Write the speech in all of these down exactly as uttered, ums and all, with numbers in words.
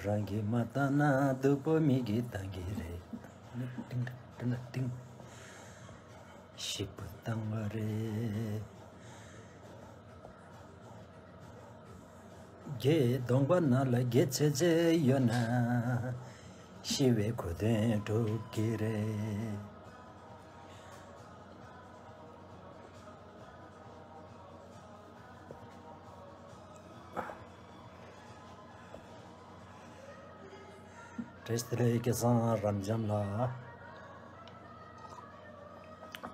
རང་གིས་མ་བཏང་ན་སྡུག་པོ་མི་གིས་བཏང་གི་རེད། ཏིང་ཏིང་ཏིང་ཏིང་། ཞེ་པོ་བཏང་བ་རེད། རྒྱའི་གདོང་པ་ནང་ལ་རྒྱ་ཆེ་ཆེ་ཡོད་ན། ཤི་བའི་གོ་དོན་འགྲུབ་ཀྱི་རེད། བཀྲ་ཤིས་བདེ་ལེགས་སྐལ་བཟང་རབ་འབྱམས་ལགས།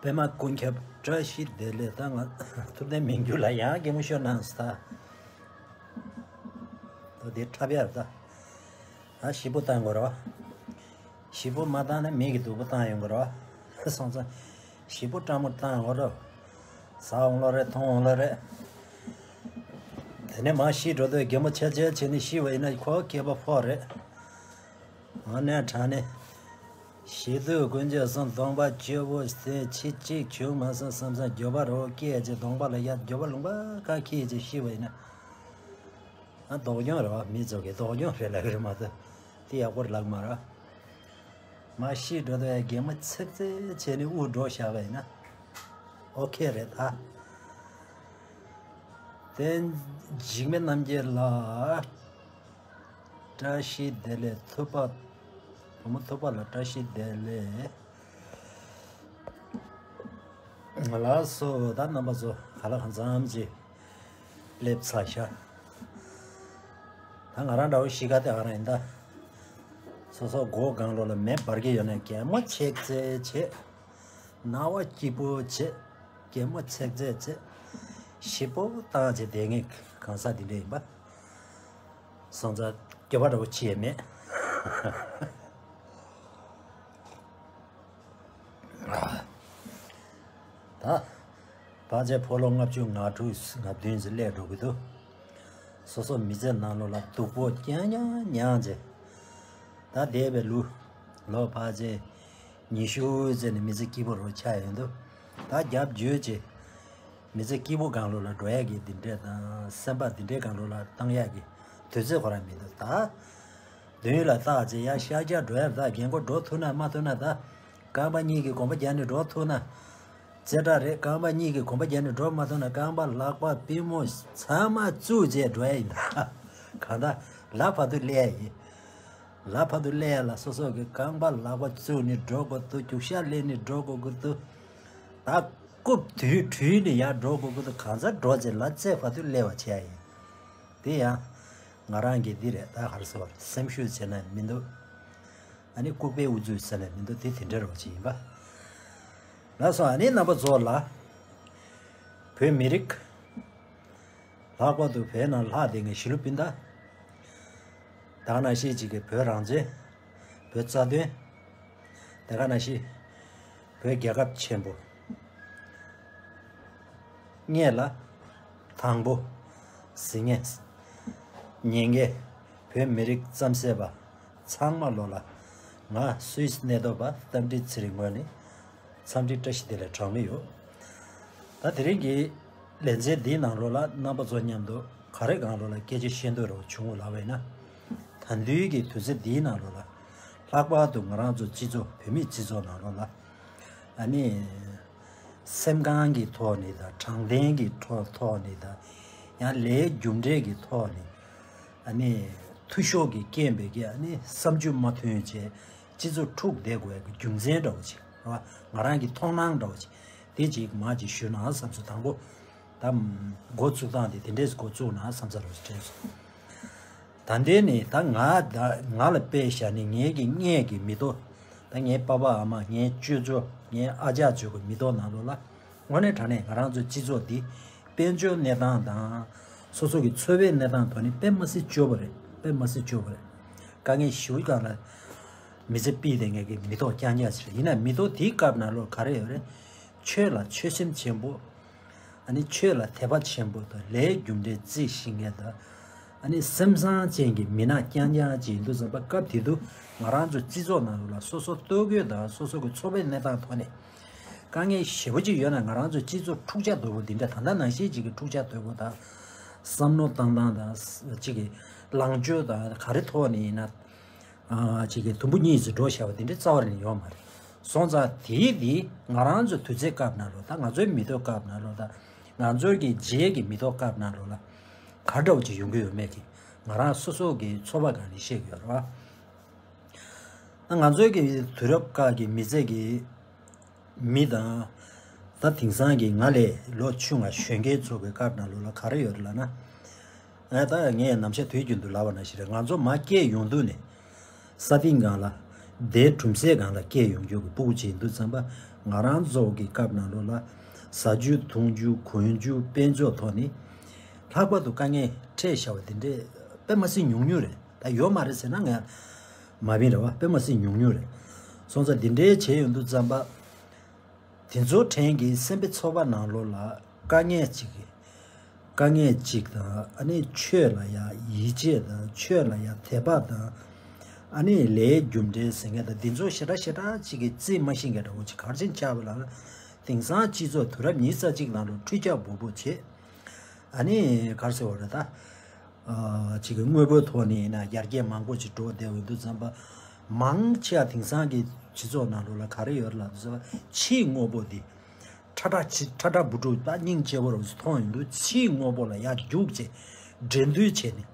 པད་མ་ཀུན་ཁྱབ་བཀྲ་ཤིས་བདེ་ལེགས། ད་ང་ཐུབ་བསྟན་མི་འགྱུར་ལགས་ཡང་གད་མོ་ཤོར་གནང་སོང་ད། ད་འདི་འཁྲབ་ཡག་རེད་ད། ཨ་ཞེ་པོ་བཏང་དགོས་རེད་བ། ཞེ་པོ་མ་བཏང་ན་མི་གི་སྡུག་པོ་བཏང་ཡོང་གི་རེད་བ། སོང་ཙང་ཞེ་པོ་སྤྲང་མོ་བཏང་དགོས་རེད། ཟ་འོང་ལོ་རེད་འཐུང་འོང་ལོ་རེད། དེ་ནས་མར་ཤི་འགྲོ་དུས་གད་མོ་ཆེ་ཆེ་བྱས་ནས་ཤི་བ་ཡིན་ན་ཁོ་སྐྱེས་པ་ཕོ་རེད། ཨ་ནས་དྲང་ནས། ཞི་དུས་ཀུན་སྤྱོད་གསུམ་སྡོམ་པ་བཅུ་པོ་ཟེར་ཕྱི་གཅིག་བྱུང་མ་སོང་བསམ་བསམ་འགྱོད་པ་རོ་སྐྱེས་རྗེས་སྡོམ་པ་ལ་ཡ་འགྱོད་པ་ལུང་པ་ཁ་ཁྱེར་རྗེས་ཤི་བ་ཡིན་ན། ཨ་སྡུག་གྱོང་རེད་བ། མི་ཚོ་གིས་སྡུག་གྱོང་རེད་ལབ་ཀྱི་རེད་མ་གཏོགས་དེ་ཡག་པོ་རེད་ལབ་ཀྱི་མ་རེད། མར་ཤི་འགྲོ་དུས་ཡ་གད་མོ་ཚེག་ཚེག་བྱས་ནས་དབུགས་འགྲོ་བཞག་པ་ཡིན་ན་ཨོ་ཁེ་རེད་ད། དེ་འཇིགས་མེད་རྣམ་རྒྱལ་ལགས། བཀྲ་ཤིས་བདེ་ལེགས། ཐུབ་པ། བུ་མོ་ཐུབ་པ་ལ་བཀྲ་ཤིས་བདེ་ལེགས། ལགས་སོ། ད་རྣམ་པ་ཚོ་ག་ལ་གང་འཚམ་ཅིག་སླེབས་ཚར་ཤག་ད་ང་རང་འདྲ་བོ་གཤིས་ཀ་དེ་ག་རང་ཡིན་ད། སོ་སོ་མགོ་སྒང་ལོགས་ལ་མེ་འབར་གྱི་ཡོད་ན་གད་མོ་ཆེ་ཚེག་བྱེད། རྣ་བ་སྐྱིད་པོ་བྱེད། གད་མོ་ཚེག་ཚེག་བྱེད། ཞེ་པོ་བཏང་བྱེད་བསྡད་མཁན་གང་ཟག་འདི་འདྲ་ཡིན་པ། སོང་ཙང་སྐྱོ་བ་འདྲ་བོ་ཅི་ཡང་མེད། ད། ཕལ་ཆེར་ཕོ་ལོ་ལྔ་བཅུ་ང་དྲུག་ང་བདུན་ཙམ་སླེབས་འགྲོ་གི་འདུག་སོ་སོ་མི་ཚེ་ནང་ལོགས་ལ་སྡུག་པོ་རྐྱང་རྐྱང་མྱངས་རྗེས། ད་འདས་པའི་ལོ། ལོ་ཕལ་ཆེར་ཉི་ཤུ་ཙམ་ནས་མི་ཚེ་སྐྱིད་པོ་རུ་ཆགས་ཡོང་དུས། ད་རྒྱབ་འཇུས་རྗེས། མི་ཚེ་སྐྱིད་པོ་སྒང་ལོགས་ལ་འགྲོ་ཡག་གི་འདི་འདྲས་དང་སེམས་པ་འདི་འདྲས་སྒང་ལོགས་ལ་བཏང་ཡག་གི་དུས་ཚོད་ཁོ་རང་མི་འདུག་ད་མདུན་ལ་བལྟས་རྗེས་ཡར་ཤར་རྒྱག་འགྲོ་ཡག་ད་རྒན་གོག་འགྲོ་ཐུབ་ན་མ་ཐུབ་ན་ད། རྐང་པ་གཉིས་ཀྱི་གོམ་པ་རྒྱག་ནས་འགྲོ་ཐུབ་ན། རྩེ་གྲ་རེད། རྐང་པ་གཉིས་ཀྱི་གོམ་པ་རྒྱག་ནས་འགྲོ་མ་ཐུབ་ན་རྐང་པ་ལག་པ་པུས་མོ་ཚང་མ་བཙུགས་རྗེས་འགྲོ་ཡག་ཡིན་ད། གང་ལྟར་ལ་བར་དུ་སླེབས་ཡག་ཡིན། ལ་བར་དུ་སླེབས་ཡག་ལ་སོ་སོ་གི་རྐང་པ་ལག་པ་བཙུགས་ནས་འགྲོ་དགོས་འདུག་རྒྱུག་ཤར་སླེབས་ནས་འགྲོ་དགོས་ཀྱི་འདུག་ད་རྐུབ་དུས་དྲུད་ནས་ཡར་འགྲོ་དགོས་ཀྱི་འདུག་གང་ཚ་འགྲོ་ཚེ་ལ་རྩེ་བར་དུ་སླེབས་པ་བྱས་ཡིན། དེ་ཡང་ང་རང་གི་འདི་རེད། ད་ག་རེ་ཟེར་བ་རེད། སེམས་ཤུགས་བྱས་ན་མི་འདུག་ཨ་ནི་ལྐུགས་པའི་དབུ་ཚུགས་ཟེར་ན་མི་འདུག་དེ་དེ་འདྲ་རོ་ཅིག་ཡིན་པ། ལགས་སོ། ཨ་ནི་རྣམ་པ་ཚོ་ལ་བོད་མི་རིགས་ལྷག་པར་དུ་བོད་ནང་ལྷག་བསྡད་མཁན་གཞིས་ལུས་སྤུན་ཟླ། ད་ག་ནང་བཞིན་གཅིག་གི་བོད་རང་བཙན། བོད་རྩ་དོན། དེ་ག་ནང་བཞིན་བོད་རྒྱལ་ཁབ་ཆེན་པོ་སྔོན་ལ་དང་པོ་ཟེར་མཁན་ཉན་མཁན་བོད་མི་རིགས་རྩམ་ཟས་པ་ཚང་མ་ལོ་ལ་ང་སུད་སི་གནས་སྡོད་པ་རྟ་མགྲིན་ཚེ་རིང་ངོས་ནས་འཚམས་འདྲི་བཀྲ་ཤིས་བདེ་ལེགས་གྲངས་མེད་ཡོད། ད་དེ་རིང་གི་ལེ་ཚན་འདིའི་ནང་ལོགས་ལ་རྣམ་པ་ཚོ་མཉམ་དུ་ག་རེ་གང་ལོགས་ལ་སྐད་ཆ་བཤད་འདོད་རོགས་བྱུང་ལབ་པ་ཡིན་ན། ད་དུས་ཀྱི་དུས་ཚོད་འདིའི་ནང་ལོགས་ལ་ལྷག་པར་དུ་ང་རང་ཚོ་སྤྱི་ཚོགས་བོད་མིའི་སྤྱི་ཚོགས་ནང་ལོགས་ལ་ཨ་ནི་སེམས་ཁམས་ཀྱི་ཐོག་ནས་དང་དྲང་བདེན་གྱི་ཐོག་ཐོག་ནས་དང་ཡང་ལས་རྒྱུ་འབྲས་ཀྱི་ཐོག་ནས་ཨ་ནི་འཐུས་ཤོར་གྱི་རྐྱེན་པས་ཀྱི་ཨ་ནི་བསམ་ཚུལ་མ་མཐུན་བྱས་སྤྱི་ཚོགས་འཁྲུག་བསྡད་དགོས་ཀྱི་རྒྱུ་མཚན་འདྲ་བོ་ཅིག་རེད་བ། ང་རང་གི་མཐོང་སྣང་འདྲ་བོ་ཅིག་དེ་ཅིག་མ་ཅིག་ཞུས་ན་བསམ་སོང་། དང་པོ་ད་འགོ་བཙུགས་སྟངས་དེ་དེ་འདྲས་འགོ་བཙུགས་ན་བསམ་ས་རུ་དྲན་སོང་། ད་ལྟའི་ནས་ད་ང་ད་ང་ལ་དཔེ་བཞག་ནས་ངའི་གི་ངའི་གི་མི་ཐོག་ད་ངའི་པ་ཕ་ཨ་མ་ངའི་ཅོ་ཅོ་ངའི་ཨ་ཅག་ཅོ་གི་མི་ཐོག་ནང་ལོགས་ལ་དངོས་གནས་དྲང་གནས་ང་རང་ཚོའི་སྤྱི་ཚོགས་འདི་དཔལ་འབྱོར་གནས་སྟངས་དང་སོ་སོ་གི་འཚོ་བའི་གནས་སྟངས་ཐོག་ནས་དཔེ་མ་སྲིད་སྐྱོ་པོ་རེད། དཔེ་མ་སྲིད་སྐྱོ་པོ་རེད། དཀའ་ངལ་ཞེ་པོ་སྒང་ལ་མི་ཚེ་ཕྱིན་བསྡད་མཁན་གྱི་མི་ཐོག་རྐྱང་རྐྱང་ཞིག་རེད། ཡིན་ན་མི་ཐོག་དེའི་སྐབས་ནང་ལོགས་ག་རེ་ཡོད་རེད། ཆོས་ལ་ཆོད་སེམས་ཆེན་པོ། ཨ་ནི་ཆོས་ལ་དད་པ་ཆེན་པོ་དང་ལས་རྒྱུ་འབྲས་བརྩི་ཤེས་མཁན་དང་། ཨ་ནི་སེམས་བཟང་ཅན་གྱི་མི་སྣ་རྐྱང་རྐྱང་ཅིག་ཡིན་དུས་ཙམ་པ་སྐབས་དེ་དུས་ང་རང་ཚོ་སྤྱི་ཚོགས་ནང་ལ་སོ་སོ་ལྟོ་གོས་དང་སོ་སོ་གི་འཚོ་བའི་གནས་སྟངས་ཐོག་ནས་དཀའ་ངལ་ཞེ་པོ་ཅིག་ཡོད་ན་ང་རང་ཚོ་སྤྱི་ཚོགས་འཁྲུག་ཆ་དོད་པོ་འདི་འདྲ་ད་ལྟ་ནང་བཞིན་ཅིག་གི་འཁྲུག་ཆ་དོད་པོ་དང་བསམ་བློ་བཏང་སྟངས་དང་ཅིག་གི་ ལངས་ཕྱོགས་དང་ག་རེ་ཐོག་ནས་ཡིན་ན། ཨ་ཅིག་གི་དུམ་བུ་གཉིས་སུ་འགྲོ་བཞག་པ་དེ་འདྲའི་རྩ་བ་ནས་ཡོད་མ་རེད། སོང་ཙང་དེའི་དེ་ང་རང་ཚོ་དུས་ཚོད་སྐབས་ནང་ལོ་དང་ང་ཚོའི་མི་ཐོག་སྐབས་ནང་ལོ་དང་ང་ཚོའི་གི་རྗེས་ཀྱི་མི་ཐོག་སྐབས་ནང་ལོ་ལ་ག་འདྲ་བོ་ཅིག་ཡོང་གི་ཡོད་མེད་ཀྱི་ང་རང་སོ་སོ་གི་ཚོར་བ་སྒང་ནས་བཤད་ཀྱི་ཡོད་རེད་བ། ང་ཚོའི་གི་དུས་རབས་ཁག་གི་མི་ཚེ་གི་མི་དང་། ད་དེང་སང་གི་ང་ལས་ལོ་ཆུང་བ་གཞོན་སྐྱེས་ཚོ་གི་སྐབས་ནང་ལོ་ལ་ག་རེ་ཡོད་རེད་ལབ་ན། ཨ་ད་ངས་ནམ་ཞག་དུས་རྒྱུན་དུ་ལབ་པ་ནང་བཞིན་རེད། ང་ཚོ་མ་སྐྱེས་ཡོང་དུས་ནས་ས་སྟེང་སྒང་ལ་དེ་གྲུམ་སའི་སྒང་ལ་སྐྱེས་ཡོང་རྒྱུ་གི་སྤུ་གུ་ཅིག་ཡིན་དུས་ཙམ་པ་ང་རང་ཚོ་གི་སྐབས་ནང་ལོ་ལ་ཟ་རྒྱུ་འཐུང་རྒྱུ་གོན་རྒྱུ་དཔལ་འབྱོར་ཐོག་ནས་ལྷག་པར་དུ་དཀའ་ངལ་འཕྲད་བཞག་པ་དེ་འདྲས་དཔེ་མ་སྲིད་ཉུང་ཉུང་རེད། ད་ཡོད་མ་རེད་ཟེར་ན་ངས་མ་བིན་རེད་བ། དཔེ་མ་སྲིད་ཉུང་ཉུང་རེད། སོང་ཙང་འདི་འདྲའི་བྱས་ཡོང་དུས་ཙམ་པ། དེ་ཚོ་དྲན་གྱི་སེམས་པའི་ཚོར་བ་ནང་ལོགས་ལ་དཀའ་ངལ་ཅིག་དཀའ་ངལ་ཅིག་དང་ཨ་ནི་ཆོས་ལ་ཡ་ཡིད་ཆེས་དང་ཆོས་ལ་ཡ་དད་པ་དང་ཨ་ནི་ལས་རྒྱུ་འབྲས་ཟེར་མཁན་དང་འདི་ཚོ་ཞེ་དྲག་ཞེ་དྲག་ཅིག་གི་རྩིས་མ་ཤེས་མཁན་འདྲ་བོ་ཅིག་ག་རེ་བྱས་ནས་ཆགས་པ་ལ་དེང་སང་སྤྱི་ཚོགས་དུས་རབས་ཉི་ཤུ་རྩ་གཅིག་ནང་ལོགས་འཕྲུལ་ཆས་སྦོམ་པོ་བྱས། ཨ་ནི་ག་རེ་ཟེར་བ་རེད་ད། ཨ་ཅིག་གི་དངོས་པོའི་ཐོག་ནས་ཡིན་ན་ཡར་རྒྱས་མང་པོ་ཅིག་འགྲོ་བསྡད་ཡོང་དུས་ཙམ་པ། མང་ཆེ་བ་དེང་སང་གི་སྤྱི་ཚོགས་ནང་ལོགས་ལ་ག་རེ་ཡོད་ལབ་དུས་ཙམ་པ་ཕྱིའི་དངོས་པོ་འདི་ཁྲ་ཁྲ་ཕྱི་ཁྲ་ཁྲ་འབུ་ཕྲུག་ད་སྙིང་རྗེ་པོ་རུ་མཐོང་ཡོང་དུས་ཕྱིའི་དངོས་པོ་ལ་ཡར་རྒྱུག་བྱས་འགྲན་བསྡུར་བྱས་ནས་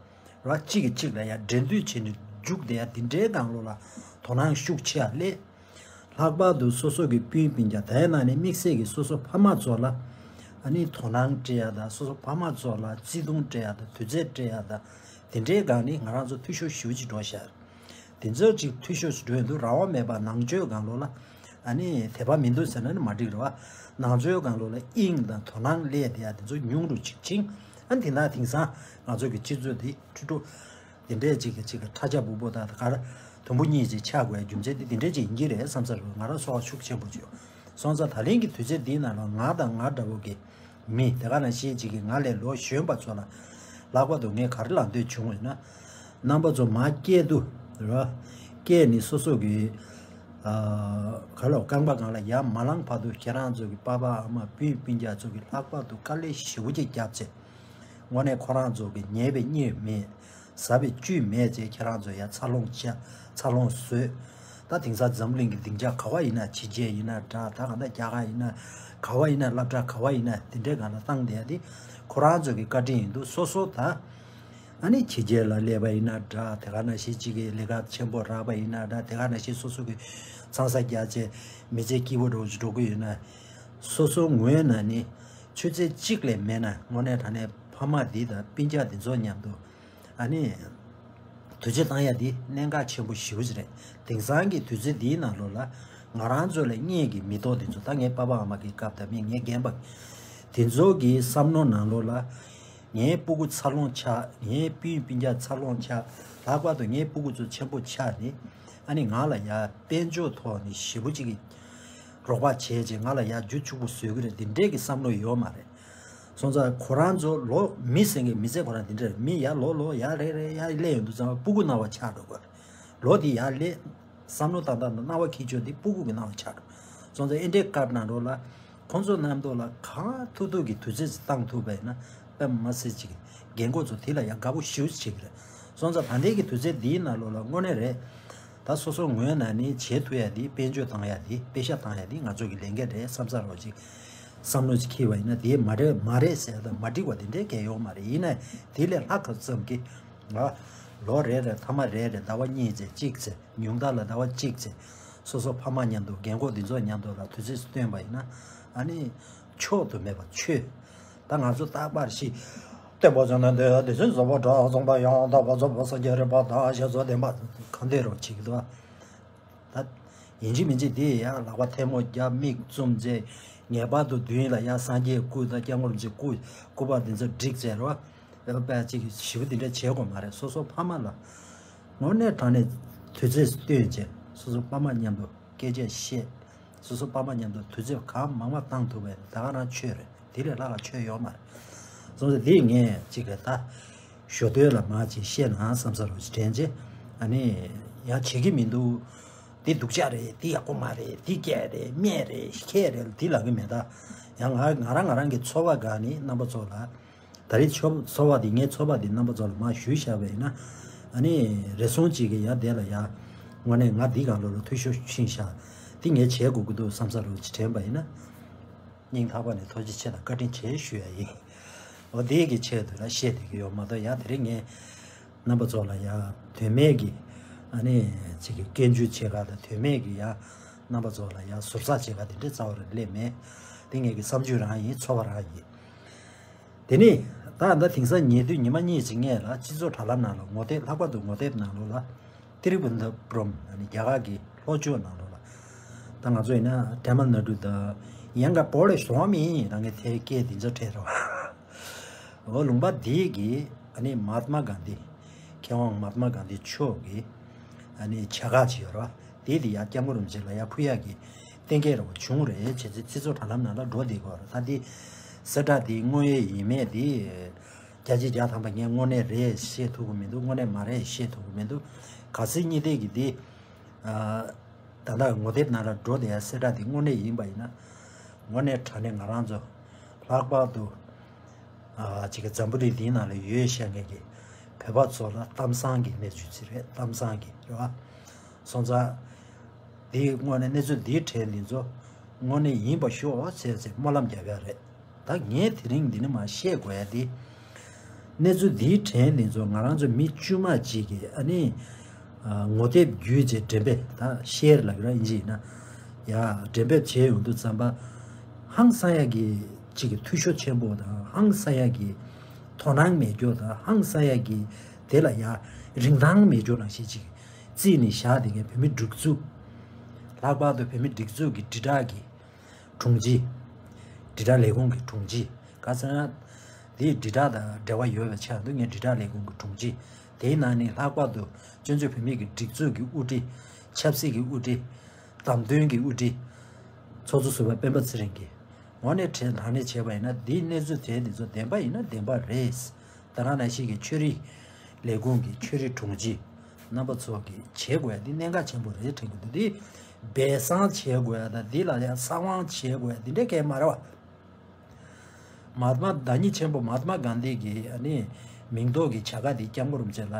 ར་གཅིག་གིས་གཅིག་ལ་ཡར་འགྲན་བསྡུར་བྱས་ནས་རྒྱུག་བསྡད་ཡ་འདི་འདྲའི་སྒང་ལོགས་ལ་དོ་སྣང་ཤུགས་ཆེ་བ་སླེབས། ལྷག་པར་དུ་སོ་སོ་གི་སྤུན་སྤུན་ཀྱག་དེའི་ནང་ནས་དམིགས་བསལ་གྱི་སོ་སོ་ཕ་མ་ཚོ་ལ་ཨ་ནི་དོ་སྣང་སྤྲད་ཡ་དང་སོ་སོ་ཕ་མ་ཚོ་ལ་བརྩེ་དུང་སྤྲད་ཡ་དང་དུས་ཚོད་སྤྲད་ཡ་དང་དེ་འདྲའི་སྒང་ནས་ང་རང་ཚོ་འཐུས་ཤོར་ཞེ་པོ་ཅིག་འགྲོ་ཤག་དེ་ཚོ་ཅིག་འཐུས་ཤོར་ཞིག་འགྲོ་ཡོང་དུས་རང་དབང་མེད་པ་ནང་ཆོས་སྒང་ལོགས་ལ་ཨ་ནི་དད་པ་མི་འདུག་ཟེར་ན་ནི་མ་འགྲིག་རེད་བ། ནང་ཆོས་སྒང་ལོགས་ལ་དབྱིངས་དང་དོ་སྣང་སླེབས་བསྡད་ཡ་དེ་ཚོ་ཉུང་རུ་ཅིག་ཕྱིན། ཨ་ནི་དེ་ན་དེང་སང་ང་ཚོ་གི་སྤྱི་ཚོགས་འདི་ཁྲི་ཕྲུག་དེ་འདྲས་ཅིག་གི་ཅིག་གི་ཁྲ་ཆ་སྦུག་པོ་དང་ག་ར་དུམ་བུ་གཉིས་ཅིག་ཆགས་དགོས་རྒྱུ་མཚན་དེ་དེ་འདྲས་ཅིག་ཡིན་གྱི་རེད་བསམ་ས་རུ་ང་རང་ཚོར་བ་ཤུགས་ཆེན་པོ་ཅིག་ཡོད། སོང་ཙང་ད་ལན་གྱི་དུས་ཚོད་འདིའི་ནང་ལ་ང་དང་ང་འདྲ་བོ་གི་མི་དེ་ག་ནང་བཞིན་ཅིག་གི་ང་ལས་ལོ་གཞོན་པ་ཚོ་ལ་ལྷག་པར་དུ་ངས་ག་རེ་ལབ་འདོད་བྱུང་བ་ཡིན་ན། རྣམ་པ་ཚོ་མ་སྐྱེས་དུས་ར་སྐྱེས་ནས་སོ་སོ་གི་ཨ་ག་ལོ་རྐང་པ་སྒང་ལ་ཡར་མ་ལངས་བར་དུ་ཁྱེད་རང་ཚོ་གི་པ་ཕ་ཨ་མ་སྤུན་སྤུན་ཀྱག་ཚོ་གི་ལྷག་པར་དུ་དཀའ་ལས་ཞེ་པོ་ཅིག་བརྒྱབ་ཚེ། དངོས་གནས་ཁོ་རང་ཚོ་གི་ཉལ་བའི་གཉིད་མེད། ཟ་བའི་བཅུད་མེད་ཅེས་ཁྱེད་རང་ཚོ་ཡ་འཚར་ལོངས་བྱ་འཚར་ལོངས་བཟོས། ད་དེང་སང་འཛམ་གླིང་གི་སྡིངས་ཆ་ག་བ་ཡིན་ན་ཕྱི་རྒྱལ་ཡིན་ན་འདྲ་ད་ག་ད་རྒྱ་གར་ཡིན་ན་ག་བ་ཡིན་ན་སློབ་གྲྭ་ག་བ་ཡིན་ན་དེ་འདྲའི་སྒང་ལ་བཏང་བསྡད་ཡ་དེ་ཁོ་རང་ཚོ་གི་བཀའ་དྲིན་ཡིན་འདུག་སོ་སོ་ད་ཨ་ནི་ཕྱི་རྒྱལ་ལ་སླེབས་པ་ཡིན་ན་འདྲ་དེ་ག་ནང་བཞིན་གཅིག་གི་ལས་ཀ་ཆེན་པོ་རག་པ་ཡིན་ན་འདྲ་དེ་ག་ནང་བཞིན་སོ་སོ་གི་ཚང་ས་རྒྱག་བྱས་མི་ཚེ་སྐྱིད་པོ་འགྲོ་འགྲོ་གི་ཡོད་ན་སོ་སོ་ངོས་ནས་ནི་ཆུ་ཚོད་གཅིག་ལས་མེད་ན་དངོས་གནས་དྲང་གནས་ཕ་མ་འདི་དང་སྤུན་ཀྱག་འདི་ཚོ་མཉམ་དུ། ཨ་ནི། དུས་ཚོད་བཏང་ཡ་འདི་གནད་འགག་ཆེན་པོ་ཞེ་པོ་ཅིག་རེད། དེང་སང་གི་དུས་ཚོད་འདིའི་ནང་ལོགས་ལ་ང་རང་ཚོ་ལས་སྔས་ཀྱི་མི་ཐོག་འདི་ཚོ་ད་ངའི་པ་ཕ་ཨ་མ་གི་སྐབས་དང་མི་ངའི་རྒན་པ་དེ་ཚོ་གི་བསམ་བློ་ནང་ལོགས་ལ་ངའི་སྤུ་གུ་འཚར་ལོངས་ཆགས་ངའི་སྤུན་སྤུན་ཀྱག་འཚར་ལོངས་ཆགས་ལྷག་པར་དུ་ངའི་སྤུ་གུ་ཚོ་ཆེན་པོ་ཆགས་ནས་ཨ་ནི་ང་ལ་ཡ་དཔལ་འབྱོར་ཐོག་ནས་ཞེ་པོ་ཅིག་གི་རོགས་པ་བྱས་རྗེས་ང་ལ་ཡ་རྒྱུ་ཕྱུག་པོ་བཟོས་ཀྱི་རེད་འདི་འདྲས་ཀྱི་བསམ་བློ་ཡོད་མ་རེད། སོང་ཙང་ཁོ་རང་ཚོ་ལོ་མི་ཟེར་མཁན་མི་ཚེ་ཁོ་རང་འདི་འདྲ་རེད། མི་ཡར་ལོ་ལོ་ཡར་རེ་རེ་ཡར་སླེབས་ཡོང་དུས་ཙམ་པ་སྤུ་གུ་སྣང་བ་ཆགས་འགྲོ་གི་རེད། ལོ་འདི་ཡར་སླེབས་བསམ་བློ་བཏང་སྟངས་དང་སྣང་བ་འཁྱེར་ཕྱོགས་འདི་སྤུ་གུ་གི་སྣང་བ་ཆགས་འགྲོ། སོང་ཙང་ཨེ་འདྲའི་སྐབས་ནང་ལོགས་ལ་ཁོང་ཚོ་རྣམ་རྟོག་ལ་གང་ཐུབ་ཐུབ་ཀྱི་དུས་ཚོད་ཅིག་བཏང་ཐུབ་པ་ཡིན་ན་དཔེ་མ་སྲིད་ཅིག་རྒན་གོག་ཚོ་དེ་ལ་ཡང་དགའ་པོ་ཞེ་པོ་ཅིག་བྱེད་ཀྱི་རེད། སོང་ཙང་ད་ལྟའི་གི་དུས་ཚོད་འདིའི་ནང་ལོགས་ལ་དངོས་གནས་རེད། ད་སོ་སོ་ངོས་ནས་ནི་བྱེད་ཐུབ་ཡ་དེ་དཔལ་འབྱོར་བཏང་ཡ་དེ་དཔེ་ཤ་བཏང་ཡ་དེ་ང་ཚོ་གི་ལས་འགན་རེད་བསམ་ས་རོགས་ཅིག་བསམ་བློ་ཅིག་འཁྱེར་བ་ཡིན་ན་དེ་མ་རེད་མ་རེད་ཟེར་ཡ་དང་མ་འགྲིག་པ་དེ་འདྲའི་གལ་ཡོད་མ་རེད། ཡིན་ནའི་དེ་ལས་ལྷག་ག་ཙམ་གྱི་ང་ལོ་རེ་རེ་ཐ་མ་རེ་རེ་ཟླ་བ་གཉིས་ཚེ་གཅིག་ཚེ་ཉུང་མཐའ་ལ་ཟླ་བ་གཅིག་ཚེ་སོ་སོ་ཕ་མ་མཉམ་དུ་རྒན་གོག་འདི་ཚོ་མཉམ་དུ་ལ་དུས་ཚོད་བཏོན་པ་ཡིན་ན་ཨ་ནི་མཆོག་ཏུ་མེད་པ་ཆོས། ད་ང་ཚོ་རྟག་པར་ཤི། སྟོན་པ་བྱོན་ནས་འདས་དེ་བཞིན་བཟོད་པ་དྲག་བཟུང་པ་ཡང་དག་པར་རྫོགས་པ་སངས་རྒྱས་རིག་པ་དང་ཞེས་སོགས་བདེན་པ་གང་འདོད་རུ་བྱེད་ཀྱི་འདུག་ད་ཡིན་གཅིག་མིན་གཅིག་དེ་ཡང་ལག་པ་ཐལ་མོ་རྒྱབ་མིག་བཙུམ་རྗེས་ངེས་པར་དུ་མདུན་ལ་ཡང་སངས་རྒྱས་སྐུ་དང་སྐྱབས་མགོན་རིན་པོ་ཆེ་སྐུ་སྐུ་པར་འདི་ཚོ་བསྒྲིགས་བྱས་རོ། ཨེ་པ་ཅིག་ཞིབ་འདི་འདྲ་བྱེད་དགོས་མ་རེད། སོ་སོ་ཕ་མ་ལ་དངོས་གནས་དྲང་གནས་དུས་ཚོད་བཏོན་བྱས་སོ་སོ་ཕ་མ་མཉམ་དུ་སྐད་ཆ་བཤད། སོ་སོ་ཕ་མ་མཉམ་དུ་དུས་ཚོད་གང་མང་མང་བཏང་ཐུབ་པས་ད་ག་རང་ཆོས་རེད། དེ་ལས་ལྷག་ལ་ཆོས་ཡོད་མ་རེད། སོང་ཙང་དེ་ངས་ཅིག་གི་ད་ཞོ་སྟོན་ལ་མ་ཅིག་བཤད་ན་བསམ་ས་རུ་དྲན་རྗེས་ཨ་ནི་ཡང་བྱེད་ཀྱི་མི་འདུག་དེ་སྡུག་ཅག་རེད། དེ་ཡག་པོ་མ་རེད། དེ་སྐྱག་རེད། སྨད་རེད། ཁྱད་རེད། དེ་ལབ་ཀྱི་མེད། ད་ཡང་ང་ང་རང་ང་རང་གི་ཚོར་བ་སྒང་ནས་རྣམ་པ་ཚོ་ལ་ ད་རེས་ཚོགས་ཚོགས་པ་འདི་ངའི་ཚོགས་པ་འདི་རྣམ་པ་ཚོ་ལ་མར་ཞུས་བཞག་པ་ཡིན་ན། ཨ་ནི་རེ་ཟུང་གཅིག་གིས་ཡ་དེ་ལ་ཡ་དངོས་གནས་ང་འདི་གང་ལོ་ལ་འཐུས་ཤོར་ཕྱིན་ཤག་འདི་ངས་བྱེད་དགོས་ཀྱི་འདུག་བསམ་ས་རུ་ཅིག་དྲན་པ་ཡིན་ན། སྙིང་ཐག་པ་ནས་ཐུགས་རྗེ་ཆེ་དང་བཀའ་དྲིན་ཆེ་ཞུ་ཡ་ཡིན། འོ་དེ་གི་ཆེད་དུ་ལ་བཤད་བསྡད་ཀྱི་ཡོད་མ་གཏོགས། ཡ་དེ་རིང་ངས་རྣམ་པ་ཚོ་ལ་ཡ་དོན་མེད་ཀྱི་ཨ་ནི་ཅིག་གི་སྐྱོན་བརྗོད་བྱེད་ག་དང་། དོན་མེད་ཀྱི་ཡ་རྣམ་པ་ཚོ་ལ་ཡ་ཟུར་ཟ་བྱེད་ག་དེ་འདྲས་རྩ་བ་རང་སླེབས་མེད། དེ་ངེད་ཀྱི་བསམ་ཚུལ་རང་ཡིན། ཚོར་བ་རང་ཡིན། དེ་ནས་ད་ལྟ་དེང་སང་ཉེ་དུས་ཉི་མ་གཉིས་ཅིག་སྔོན་ལ་སྤྱི་ཚོགས་དྲ་ལམ་ནང་ལ་ངོ་དེབ། ལྷག་པར་དུ་ངོ་དེབ་ནང་ལོགས་ལ་ཏི་རུ་བན་དྷ་པུ་རམ། ཨ་ནི་རྒྱ་གར་གྱི་ལྷོ་ཕྱོགས་ནང་ལོགས་ལ། ད་ང་ཚོ་ཡིན་ན་ཏ་མིལ་ནཱ་ཌུ་དང་། ཡང་ག་པོ་ལེ་ཤོ་མི་ད་ངས་དེ་སྐད་དེ་ཚོ་ཁྲེལ་རོ། འོ་ལུང་པ་འདི་གི་ཨ་ནི་མ་ཧཱ་ཏ་མ་གྷན་དྷི། མཁས་དབང་མ་ཧཱ་ཏ་མ་གྷན་དྷི་མཆོག་གི་ཨ་ནི་བྱ་དགའ་ཅིག་ཡོད་རེད་བ། དེ་དེ་ཡ་སྐྱབས་མགོན་རིན་པོ་ཆེ་ལ་ཡ་ཕུལ་ཡག་གི་གཏན་འཁེལ་རེ་བ་བྱུང་རེད་བྱས་ཙང་སྤྱི་ཚོགས་དྲ་ལམ་ནང་ལ་འགྲོ་བསྡད་ཀྱི་ཡོད་རེད། ད་དེ་གསལ་བསྒྲགས་དེ་དངོས་ཡོད་ཡིན་མེད་དེ་བརྒྱ་ཆ་བརྒྱ་ཐམ་པ་ངས་དངོས་གནས་རེད་བཤད་ཐུབ་ཀྱི་མི་འདུག་དངོས་གནས་མ་རེད་བཤད་ཐུབ་ཀྱི་མི་འདུག་གལ་སྲིད་ཉིད་དེ་གི་དེ་ཨ་ད་ལྟ་ངོ་དེབ་ནང་ལ་འགྲོ་བསྡད་ཡ་གསལ་བསྒྲགས་དེ་དངོས་གནས་ཡིན་པ་ཡིན་ན། དངོས་གནས་དྲང་གནས་ང་རང་ཚོ་ལྷག་པར་དུ་ཨ་ཅིག་གི་འཛམ་བུ་གླིང་འདིའི་ནང་ལ་ཡོད་བཤད་མཁན་གྱི་བོད་པ་ཚོ་ལ་གཏམ་བཟང་གི་གནས་ཚུལ་ཅིག་རེད། གཏམ་བཟང་གི་རེད་བ། སོང་ཙང་འདི་དངོས་གནས་གནས་ཚུལ་འདིའི་གྲས་འདི་ཚོ་དངོས་གནས་ཡིན་པ་ཤོག་ཟེར་ཟེར་སྨོན་ལམ་རྒྱབ་ཡ་རེད། ད་ངས་དེ་རིང་འདི་ནས་མར་བཤད་དགོས་ཡ་དེ། གནས་ཚུལ་འདིའི་གྲས་འདི་ཚོ་ང་རང་ཚོ་མི་དཀྱུས་མ་གཅིག་གིས་ཨ་ནི་ཨ་ངོ་དེབ་བརྒྱུད་བྱས་འགྲེམས་སྤེལ། ད་ཤེར་ལབ་ཀྱི་ར་ཨིན་ཇི་ཡིན་ན། ཡ་འགྲེམས་སྤེལ་བྱས་ཡོང་དུས་ཙམ་པ། ཧང་སང་ཡ་གི་གཅིག་གི་འཐུས་ཤོར་ཆེན་པོ་དང་། ཧང་སང་ཡ་གི་དོ་སྣང་མེད་རྒྱུ་དང་། ཧང་སང་ཡ་གི་དེ་ལ་ཡ་རིན་ཐང་མེད་རྒྱུ་ནང་བཞིན་ཅིག་རྩིས་ནས་བཞག་བསྡད་མཁན་བོད་མི་སྒྲིག་འཛུགས། ལྷག་པར་དུ་བོད་མི་སྒྲིག་འཛུགས་ཀྱི་དྲིལ་བསྒྲགས་ཀྱི་དྲུང་ཆེ། དྲིལ་བསྒྲགས་ལས་ཁུངས་ཀྱི་དྲུང་ཆེ། ག་ཟེར་ན། དེའི་དྲིལ་བསྒྲགས་དང་འབྲེལ་བ་ཡོད་པའི་ཆ་འདུག་ངས་དྲིལ་བསྒྲགས་ལས་ཁུངས་ཀྱི་དྲུང་ཆེ། དེའི་ནང་ནས་ལྷག་པར་དུ་བཙན་བྱོལ་བོད་མིའི་གི་སྒྲིག་འཛུགས་ཀྱི་དབུ་ཁྲིད། ཆབ་སྲིད་ཀྱི་དབུ་ཁྲིད། བདམས་ཐོན་གྱི་དབུ་ཁྲིད། ཚོགས་གཙོ་ཟུར་པ་སྤེན་པ་ཚེ་རིང་གིས་དངོས་གནས་དྲང་གནས་བྱས་པ་ཡིན་ན། འདིའི་གནས་ཚུལ་དེ་འདི་ཚོ་བདེན་པ་ཡིན་ན་བདེན་པ་རེད། ད་ག་ནང་བཞིན་གྱི་ཆོས་རིག་ལས་ཁུངས་ཀྱི་ཆོས་རིག་དྲུང་ཆེ། རྣམ་པ་ཚོ་གིས་བྱེད་དགོས་ཡ་འདི་གནད་འགག་ཆེན་པོ་རེད་དྲན་གྱི་འདུག་འདི་སྦས་གསང་བྱེད་དགོས་ཡ་དང་། འདི་ལ་ཡ་གསང་བ་བྱེད་དགོས་ཡ་འདི་འདྲའི་སྐད་མ་རེད་བ། མ་ཧཱ་ཏ་མ། བདག་ཉིད་ཆེན་པོ་མ་ཧཱ་ཏ་མ་གྷན་དྷི་གི་ཨ་ནི་མིང་འདོགས་ཀྱི་བྱ་དགའ་འདི་སྐྱབས་མགོན་རིན་པོ་ཆེ་ལ་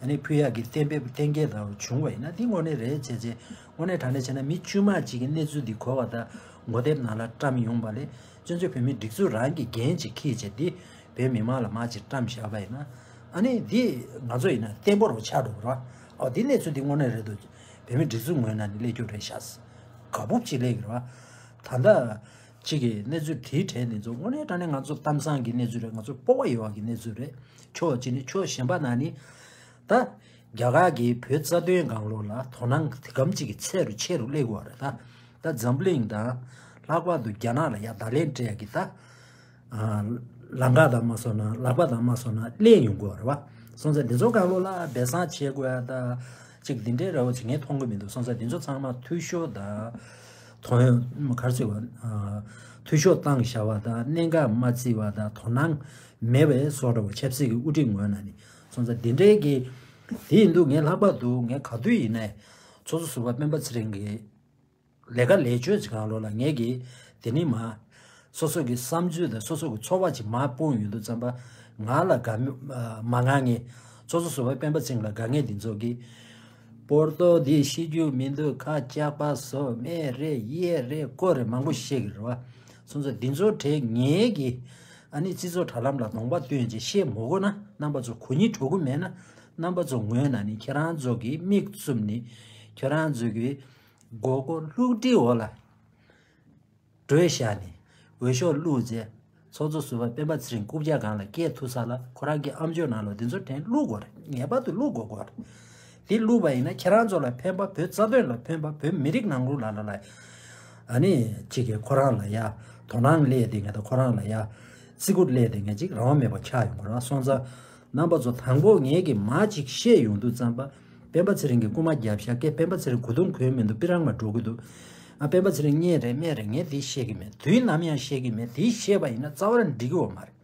ཨ་ནི་ཕུལ་ཡག་གི་གཏན་འབེབས་གཏན་འཁེལ་དང་བྱུང་བ་ཡིན་ན། འདི་དངོས་གནས་རེད་བྱས་བྱས། དངོས་གནས་དྲང་གནས་བྱས་ན་མི་དཀྱུས་མ་གཅིག་གི་གནས་ཚུལ་འདི་གོ་བ་དང་ངོ་དེབ་ནང་ལ་བཀྲམ་ཡོང་པ་ལས། བཙན་བྱོལ་བོད་མིའི་སྒྲིག་འཛུགས་རང་གི་འགན་ཅིག་འཁྱེར་བྱས་འདི་བོད་མི་མང་ལ་མར་ཅིག་བཀྲམ་བཞག་པ་ཡིན་ན། ཨ་ནི་འདི་ང་ཚོ་ཡིན་ན་བརྟན་པོ་རུ་ཆགས་འགྲོ་གི་རེད་བ། ཨོ་འདི་གནས་ཚུལ་འདི་དངོས་གནས་རེད་འདུག་བོད་མིའི་སྒྲིག་འཛུགས་ངོས་ནས་ནི་སླེབས་རྒྱུ་རེད་ཤག་དགའ་སྤོབས་ཅིག་སླེབས་ཀྱི་རེད་བ། ད་ལྟ་གཅིག་གི་གནས་ཚུལ་དེའི་གྲས་འདི་ཚོ་དངོས་གནས་དྲང་གནས་ང་ཚོ་གཏམ་བཟང་གི་གནས་ཚུལ་རེད། ང་ཚོ་སྤོབས་པ་ཡོད་པ་གི་གནས་ཚུལ་རེད། ཕྱོགས་གཅིག་ནས། ཕྱོགས་གཞན་པ་ནང་ནས་ད་རྒྱ་གར་གྱི་བོད་རྩ་དོན་སྒང་ལོགས་ལ་དོ་སྣང་དེ་གམ་གཅིག་གི་ཚད་རུ་ཆེ་རུ་སླེབས་ཀྱི་ཡོད་རེད། ད་ད་འཛམ་བུ་གླིང་དང་། ལྷག་པར་དུ་རྒྱ་ནག་ལ་ཡ་བརྡ་ལན་སྤྲད་ཡ་གི་ད་ཨ་ལམ་ཁ་དང་མ་སོང་ན། ལག་པ་དང་མ་སོང་ན་ལེན་ཡོང་གི་ཡོད་རེད་བ། སོང་ཙང་འདི་ཚོ་སྒང་ལོགས་ལ་སྦས་གསང་བྱེད་དགོས་ཡ་ད་ཅིག་འདི་འདྲའི་ར་བ་ཅིག་ངས་མཐོང་གི་མི་འདུག་སོང་ཙང་འདི་ཚོ་ཚང་མ་འཐུས་ཤོར་དང་། དོ་ག་རེ་ཟེར་བ། ཨ་འཐུས་ཤོར་བཏང་བཞག་པ་དང་། གནད་འགག་མ་བརྩིས་པ་དང་། དོ་སྣང་མེད་པའི་བཟོ་འདྲ་བོ་ཆབ་སྲིད་ཀྱི་དབུ་ཁྲིད་ངོས་ནས་ནི། སོང་ཙང་འདི་འདྲའི་གི་དེ་ཡིན་དུས་ངས་ལྷག་པར་དུ་ངས་ག་དུས་ཡིན་ནའི་ཚོགས་གཙོ་ཟུར་པ་སྤེན་པ་ཚེ་རིང་གི་ལས་ཀ་ལས་ཕྱོད་ཅིག་སྒང་ལོགས་ལ་ངས་གི་དེ་ནི་མ་སོ་སོ་གི་བསམ་ཚུལ་དང་སོ་སོ་གི་ཚོར་བ་ཅིག་མར་སྤུངས་ཡོང་དུས་ཙམ་པ། ང་ལ་དགའ་མི་མ་དགའ་མཁན། ཚོགས་གཙོ་ཟུར་པ་སྤེན་པ་ཚེ་རིང་ལ་དགའ་མཁན་འདི་ཚོ་གིས་པོར་ཏོ་འདི་ཤེས་རྒྱུ་མི་འདུག་ཁ་སྐྱག་པ་བཟོ། མེད་རེད། ཡས་རེད། ཀོ་རེད། མང་པོ་བཤད་གི་རེད་བ། སོང་ཙང་འདི་ཚོ་གྲས་ངས་གི་ཨ་ནི་སྤྱི་ཚོགས་དྲ་ལམ་ལ་གདོང་པ་སྟོན་བྱས་བཤད་མ་དགོས་ན། རྣམ་པ་ཚོ་གོ་སྙིང་བྲོ་གི་མེད་ན། རྣམ་པ་ཚོ་ངོས་ནས་ནི་ཁྱེད་རང་ཚོ་གི་མིག་བཙུམ་ནས་ཁྱེད་རང་ཚོ་གི་མགོ་སྐོར་ལྷུག་སྒྲིལ་འོག་ལ་སྒྲོལ་བཞག་ནས་འོས་ཤོག་བླུགས་རྗེས། ཚོགས་གཙོ་ཟུར་པ་སྤེན་པ་ཚེ་རིང་རྐུབ་བཀྱག་སྒང་ལ་སྐད་ཐུག་ས་ལ་ཁོ་རང་གི་ཨམ་ཅོག་ནང་ལ་འདི་ཚོ་དྲན་བླུག་དགོས་རེད། ངེས་པར་དུ་བླུག་དགོས་དགོས་རེད། དེ་བླུག་པ་ཡིན་ན་ཁྱེད་རང་ཚོ་ལ་ཕན་པ། བོད་རྩ་དོན་ལ་ཕན་པ། བོད་མི་རིགས་ནང་ལོགས་ལ་ལ་ལ་ཨ་ནི་གཅིག་གིས་ཁོ་རང་ལ་ཡ་དོ་སྣང་སླེབས་བསྡད་མཁན་དང་། ཁོ་རང་ལ་ཡ་བརྩི་བཀུར་སླེབས་བསྡད་མཁན་ཅིག་རང་དབང་མེད་པ་ཆགས་ཡོང་གི་རེད། སོང་ཙང་རྣམ་པ་ཚོ་དང་པོ་ངས་ཀྱིས་མར་ཅིག་བཤད་ཡོང་དུས་ཙམ་པ། སྤེན་པ་ཚེ་རིང་གིས་རྐུ་མ་བརྒྱབ་ཤག་སྐད། སྤེན་པ་ཚེ་རིང་གོ་དུང་གོན་མི་འདུག་སྤི་རང་མར་འགྲོ་གི་འདུག་ཨ་སྤེན་པ་ཚེ་རིང་རྙེད་རེད་མེད་རེད་ངས་དེ་ཤེས་ཀྱི་མེད། དུས་ནམ་ཡང་ཤེས་ཀྱི་མེད། དེ་ཤེས་པ་ཡིན་ན་རྩ་བ་རང་འགྲིག་གི་ཡོད་མ་རེད།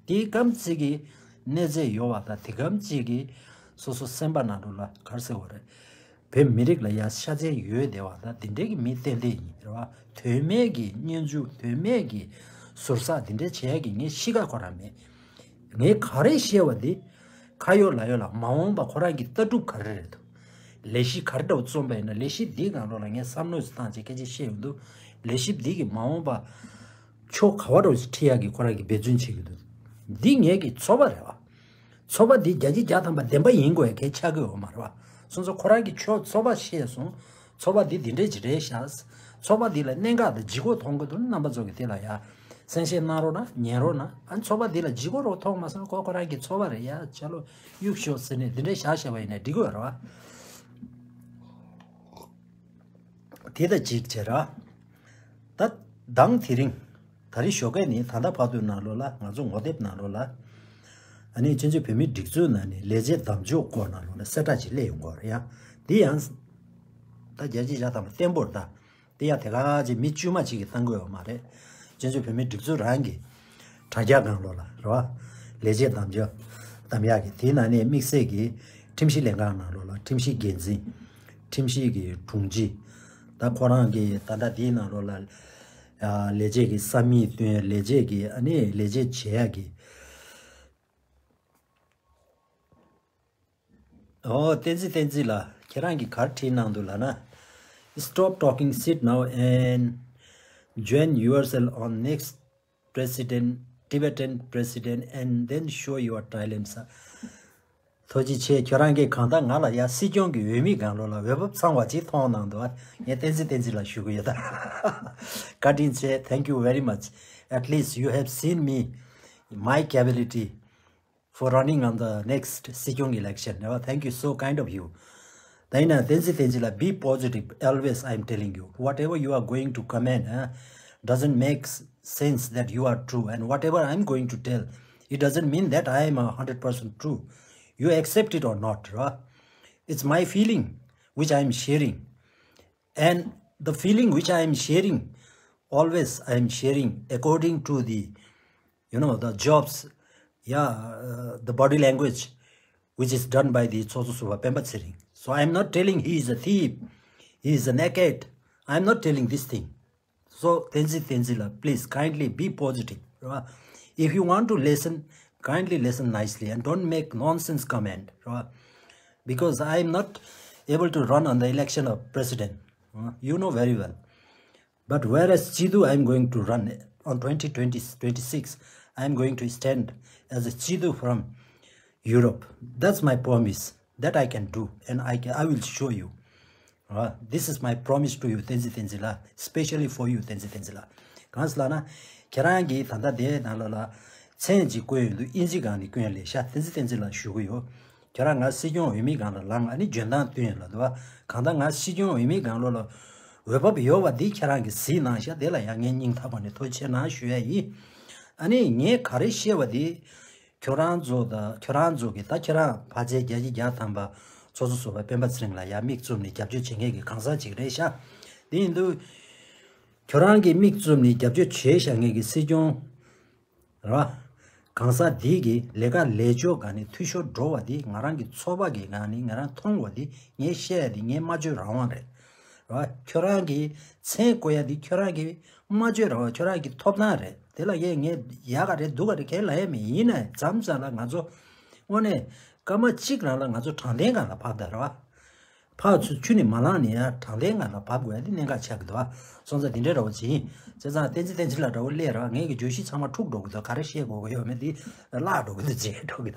དེ་གམ་གཅིག་གི་གནས་ཚད་ཡོད་པ་དང་། དེ་གམ་གཅིག་གི་སོ་སོ་སེམས་པ་ནང་དུ་ལ་ག་རེ་ཟེར་བ་རེད། བོད་མི་རིགས་ལ་ཡ་ཤ་ཚན་ཡོད་བསྡད་པ་དང་། དེ་འདྲའི་གི་མི་ཏན་ཏན་ཡིན་རེད་བ། དོན་མེད་ཀྱི་སྙོན་འཛུགས། དོན་མེད་ཀྱི་ཟུར་ཟ་དེ་འདྲའི་བྱེད་ཡ་གི་ངས་གཤིས་ཀ་ཁོ་རང་མེད། ངས་ག་རེ་བཤད་པ་འདི་ཁ་ཡོད་ལག་ཡོད་ལ་མ་འོངས་པ་ཁོ་རང་གི་ལྟ་གྲུབ་ག་རེ་རེད་འདུག་ལས་གཞི་ག་རེ་འདྲ་བོ་རྩོམ་པ་ཡིན་ན་ལས་གཞི་འདིའི་སྒང་ལོགས་ལ་ངས་བསམ་བློ་ཞིག་བཏང་བྱས་སྐད་ཆ་བཤད་ཡོང་དུས་ལས་གཞི་འདི་གི་མ་འོངས་པ་ཕྱོགས་ག་བ་འདྲ་བོ་ཞིག་ཁྲིད་ཡག་གི་ཁོ་རང་གི་འབད་བརྩོན་བྱེད་ཀྱི་འདུག་འདི་ངེད་ཀྱི་ཚོགས་པ་རེད་བ། ཚོགས་པ་འདི་བརྒྱ་ཆ་བརྒྱ་ཐམ་པ་བདེན་པ་ཡིན་དགོས་གལ་ཆགས་ཀྱི་ཡོད་མ་རེད་བ། སོང་ཙང་ཁོ་རང་གི་ཆོས་ཚོགས་པ་བཤད་སོང་། ཚོགས་པ་འདི་འདི་འདྲས་ཅིག་རེད་ཤག་ཚོགས་པ་འདི་ལ་གནད་འགག་དང་ལྗིད་ཁོག་མཐོང་གི་འདུག་ན་རྣམ་པ་ཚོ་གི་དེ་ལ་ཡ། གསན་བཤད་གནང་རོགས་གནང་། ཉན་རོགས་གནང་། ཨ་ནི་ཚོགས་པ་འདི་ལ་ལྗིད་ཁོག་རོགས་མཐོང་མ་སོང་ན་ཁོ་ཁོ་རང་གི་ཚོགས་པ་རེད་ཡ། ཆ་ལོ་གཡུག་ཤོག་ཟེར་ནས་འདི་འདྲས་བཞག་བཞག་པ་ཡིན་ན་འགྲིག་གི་ཡོད་རེད་བ། དེ་ལྟ་ཅིག་བྱས་ར། ད་མདང་དེ་རིང་། ད་རེས་ཞོགས་ཀས་ནི་ད་ལྟ་བར་དུ་ནང་ལོགས་ལ་ང་ཚོ་ངོ་དེབ་ནང་ལོགས་ལ། ཨ་ནི་བཙན་བྱོལ་བོད་མིའི་སྒྲིག་འཛུགས་ནང་ནས་ལས་བྱེད་གདམ་འཇོག་སྐོར་ནང་ལོགས་ལ་གསལ་བསྒྲགས་ཅིག་སླེབས་ཡོང་གི་ཡོད་རེད་ཡ། འདི་ཡང་། ད་བརྒྱ་ཆ་བརྒྱ་ཐམ་པ་བརྟན་པོར་ད། དེ་ཡང་དེ་ག་ཅིག་མི་དཀྱུས་མ་ཅིག་གིས་བཏང་གི་ཡོད་མ་རེད། བཙན་བྱོལ་བོད་མིའི་སྒྲིག་འཛུགས་རང་གི་དྲ་རྒྱ་སྒང་ལོགས་ལ་རེད་བ། ལས་བྱེད་གདམ་འཇོག་གདམ་ཡག་གི་དེའི་ནང་ནས་དམིགས་བསལ་གྱི་ཁྲིམས་ཞིབ་ལྷན་ཁང་ནང་ལོགས་ལ་ཁྲིམས་ཞིབ་འགན་འཛིན། ཁྲིམས་ཞིབ་ཀྱི་དྲུང་ཆེ། ད་ཁོ་རང་གི་ད་ལྟ་དེའི་ནང་ལོགས་ལ་ལས་བྱེད་ཀྱི་ས་མིག་སྟོན། ལས་བྱེད་ཀྱི་ཨ་ནི་ལས་བྱེད་བྱེད་ཡག་གི། ཨོ། བསྟན་འཛིན་བསྟན་འཛིན་ལགས། ཁྱེད་རང་གིས་ག་རེ་བྲིས་གནང་འདུག་ལབ་ན། Stop talking, sit now and join yourself on next president, Tibetan president, and then show your talents. ཐུགས་རྗེ་ཆེ། ཁྱེད་རང་གིས་གང་ལྟར་ང་ལ་ཡ་སྲིད་སྐྱོང་གི་འོས་མི་སྒང་ལོགས་ལ་འོས་བབ་ཚང་བ་ཅིག་མཐོང་གནང་འདུག་ངས་བསྟན་འཛིན་བསྟན་འཛིན་ལགས་ཞུ་གི་ཡོད་ད། བཀའ་དྲིན་ཆེ། Thank you very much. At least you have seen me, my capability for running on the next སྲིད་སྐྱོང་election. Oh, thank you, so kind of you. ད་ཡིན་ན་བསྟན་འཛིན་བསྟན་འཛིན་ལགས། Be positive. Always I am telling you, whatever you are going to comment, eh, doesn't make s- sense that you are true, and whatever I am going to tell, it doesn't mean that I am a hundred percent true. You accept it or not, right? It's my feeling which I am sharing. And the feeling which I am sharing, always I am sharing according to the, you know, the jobs, yeah, uh, the body language which is done by the ཚོགས་གཙོ་ཟུར་པ་སྤེན་པ་ཚེ་རིང. So I am not telling he is a thief, he is a naked. I am not telling this thing. So བསྟན་འཛིན་བསྟན་འཛིན་ལགས། Please kindly be positive, right? If you want to listen, kindly listen nicely and don't make nonsense comment, right? Because I am not able to run on the election of president. Uh, you know very well. But whereas Chidu, I am going to run on twenty twenty, twenty-six. I am going to stand as a Chidu from Europe. That's my promise. That I can do, and I can, I will show you. Uh, this is my promise to you, བསྟན་འཛིན་བསྟན་འཛིན་ལགས། Specially for you, བསྟན་འཛིན་བསྟན་འཛིན་ལགས། གང་ཟེར་ལབ་ན། ཁྱེད་རང་གིས་ད་ལྟ་དེ་ནང་ལོགས་ལ་མཚན་ཅིག་བཀོད་ཡོང་དུས་དབྱིན་ཇི་སྒང་ནས་བསྐྱོན་ལེ་ཤ། བསྟན་འཛིན་བསྟན་འཛིན་ལགས་ཞུ་གི་ཡོད། ཁྱེད་རང་ང་སྲིད་སྐྱོང་འོས་མི་སྒང་ལ་ལངས། ཨ་ནི་འཇོན་ཐང་བསྟན་ཡོད་ལབ་འདུག་བ། གང་ལྟར་ང་སྲིད་སྐྱོང་འོས་མི་སྒང་ལོགས་ལ་འོས་བབ་ཡོད་པ་འདི་ཁྱེད་རང་གིས་གཟིགས་གནང་ཤག་དེ་ལ་ཡང་ངས་སྙིང་ཐག་པ་ནས་ཐུགས་རྗེ་ཆེ་གནང་ཞུ་ཡ་ཡིན། ཨ་ནི་ངས་ག་རེ་བཤད་པ་དེ། ཁྱོད་རང་ཚོ་དང་ཁྱོད་རང་ཚོ་གིས། ད་ཁྱེད་རང་ཕལ་ཆེར་བརྒྱ་ཆ་བརྒྱ་ཐམ་པ་ཚོགས་གཙོ་ཟུར་པ་སྤེན་པ་ཚེ་རིང་ལ་ཡ་མིག་བཙུམ་ནས་རྒྱབ་སྐྱོར་བྱེད་མཁན་གྱི་གང་ཟག་ཅིག་རེད་ཤག་དེ་ཡིན་དུས། ཁྱོད་རང་གིས་མིག་བཙུམ་ནས་རྒྱབ་སྐྱོར་བྱས་བཞག་མཁན་གྱི་སྲིད་སྐྱོང་། རེད་བ། གང་ཟག་འདི་གི་ལས་ཀ་ལས་ཕྱོགས་སྒང་ནས་འཐུས་ཤོར་འགྲོ་བ་འདི་ང་རང་གི་ཚོགས་པ་གི་སྒང་ནས་ང་རང་མཐོང་བ་འདི། ངས་བཤད་ཡ་འདི་ངའི་སྨྲ་བརྗོད་རང་དབང་རེད། རེད་བ། ཁྱོད་རང་གིས་མཚན་བཀོད་ཡ་འདི་ཁྱོད་རང་གི་སྨྲ་བརྗོད་རེད་བ། ཁྱོད་རང་གི་ཐོབ་ཐང་རེད། དེ་ལ་ངས་ངས་ཡག་ག་རེད་སྡུག་ག་རེད་གང་ལབ་ཡ་མེད། ཡིན་ནའི་མཚམས་མཚམས་ལ་ང་ཚོ་དངོས་གནས་སྐར་མ་གཅིག་རང་ལ་ང་ཚོ་དྲང་བདེན་སྒང་ལ་བབས་ད་རེད་བ། ཕར་ཚུར་ཆུ་ནས་མ་ལངས་ནས་ཡ་དྲང་བདེན་སྒང་ལ་བབས་དགོས་ཡ་དེ་གནད་འགག་ཆགས་ཀྱི་འདུག་ཨ། སོང་ཙང་དེ་འདྲའི་འདྲ་བོ་ཅིག་ཡིན། བྱས་ཙང་བསྟན་འཛིན་བསྟན་འཛིན་ལགས་འདྲ་བོ་སླེབས་ར། ངས་ཀྱི་བརྗོད་གཞི་ཚང་མ་འཁྲུག་འགྲོ་གི་འདུག་ག་རེ་བཤད་དགོས་ཀྱི་ཡོད་མེད་དེ་བརླག་འགྲོ་གི་འདུག་བྱས་འགྲོ་གི་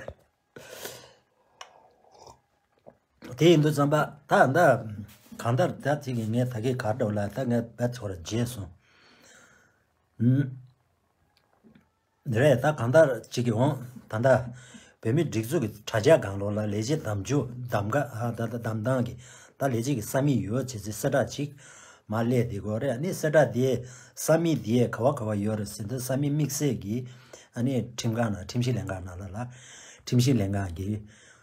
འདུག་དེ་ཡིན་དུས་ཙམ་པ་ད་ད་གང་ལྟར་ད་ཅིག་གིས་ངས་ད་གིན་ག་རེ་འདྲ་བོ་ལབ། ད་ངས་བེད་ཚོར་བརྗེད་སོང་། ཨུམ། རེད། ད་གང་ལྟར་ཅིག་གི་འོང་། ད་ལྟ་བོད་མིའི་སྒྲིག་འཛུགས་ཀྱི་དྲ་རྒྱ་སྒང་ལོགས་ལ་ལས་བྱེད་གདམ་འཇོག་གདམ་ག་ཨ་ད་ད་གདམ་སྟངས་ཀྱི་ད་ལས་བྱེད་ཀྱི་ས་མིག་ཡོད་བྱས་ཚེ་གསལ་བསྒྲགས་ཅིག་མར་སླེབས་བསྡད་ཀྱི་ཡོད་རེད། ཨ་ནི་གསལ་བསྒྲགས་དེ་ས་མིག་དེ་ག་བ་ག་བ་ཡོད་རེད་ཟེར་དུས། ས་མིག་དམིགས་བསལ་གྱི་ཨ་ནི་ཁྲིམས་ཁང་ནང་ཁྲིམས་ཞིབ་ལྷན་ཁང་ནང་ལ་ལ་ཁྲིམས་ཞིབ་ལྷན་ཁང་གི་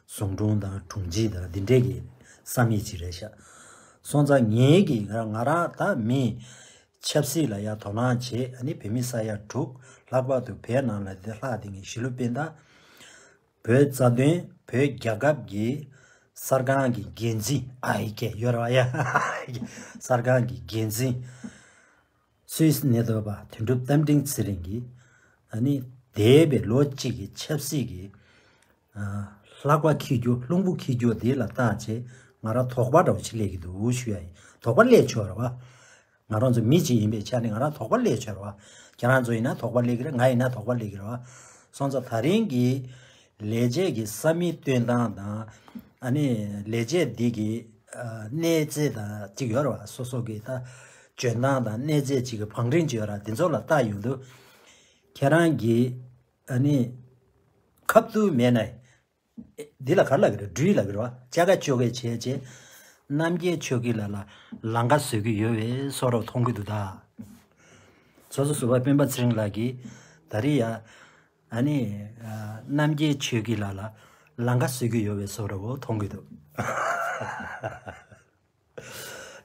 ཟུང་དྲུང་དང་དྲུང་ཆེ་དང་འདི་འདྲས་ཀྱི་ས་མིག་ཅིག་རེད་ཤག་སོང་ཙང་ངེད་ཀྱི་ང་རང་ད་མི་ཆབ་སྲིད་ལ་ཡ་དོ་སྣང་བྱེད། ཨ་ནི་བོད་མི་ས་ཡ་དྲུག་ལྷག་པར་དུ་བོད་ནང་ལ་འདི་ལྷག་དེ་ངས་གཞིས་ལུས་སྤུན་ཟླ། བོད་རྩ་དོན་བོད་རྒྱལ་ཁབ་ཀྱི་གསར་ཁང་གི་འགན་འཛིན། ཨ་ཡི་གེ་ཡོད་ར་བ་ཡ། གསར་ཁང་གི་འགན་འཛིན་སུད་སི་གནས་སྡོད་པ་དོན་གྲུབ་རྟ་མགྲིན་ཚེ་རིང་གིས། ཨ་ནི་ འདས་པའི་ལོ་གཅིག་གི་ཆབ་སྲིད་ཀྱི་ཨ་ལྷགས་པ་འཁྱེར་རྒྱུ་རླུང་བུ་འཁྱེར་རྒྱུ་འདི་ལ་བརྟག་བྱས་ང་རང་དོགས་པ་འདྲ་བོ་ཅིག་སླེབས་ཀྱི་འདུག་ཞུ་ཡ་ཡིན། དོགས་པ་སླེབས་ཆོག་རེད་བ། ང་རང་ཚོ་མི་གཅིག་ཡིན་པའི་ཆ་ནས་ང་རང་དོགས་པ་སླེབས་ཆོག་རེད་བ། ཁྱེད་རང་ཚོ་ཡིན་ན་དོགས་པ་སླེབས་ཀྱི་རེད། ང་ཡིན་ན་དོགས་པ་སླེབས་ཀྱི་རེད་བ། སོང་ཙང་ད་རིང་གི་ལས་བྱེད་ཀྱི་ས་མིག་སྟོན་སྟངས་དང་ཨ་ནི་ལས་བྱེད་འདི་གི་ཨ་གནས་ཚད་དང་གཅིག་ཡོད་རེད་བ། སོ་སོ་གི་ད་འཇོན་ཐང་དང་གནས་ཚད་ཅིག་གི་བང་རིམ་ཅིག་ཡོད་ར། འདི་ཚོ་ལ་བལྟ་ཡོང་དུས་ཁྱེད་རང་གི་ཨ་ནི་ཁབ་ཏུ་མེད་ན། འདི་ལ་ག་རེ་ལབ་ཀྱི་རེད། སྦྲུལ་ལབ་ཀྱི་རེད་བ། ཅ་ག་ཅོ་ག་བྱས་བྱས་རྣམ་རྒྱལ་ཆོས་སྐྱིད་ལགས་ལ་ལང་ཀ་བཟོ་གི་ཡོད་པའི་བཟོ་འདྲ་མཐོང་གི་འདུག་ད། སོ་སོ་ཟུར་པ་སྤེན་པ་ཚེ་རིང་ལགས་ཀྱིས་ད་རེས་ཡ་ཨ་ནི་ཨ་རྣམ་རྒྱལ་ཆོས་སྐྱིད་ལགས་ལ་ལང་ཀ་བཟོ་གི་ཡོད་པའི་བཟོ་འདྲ་བོ་མཐོང་གི་འདུག་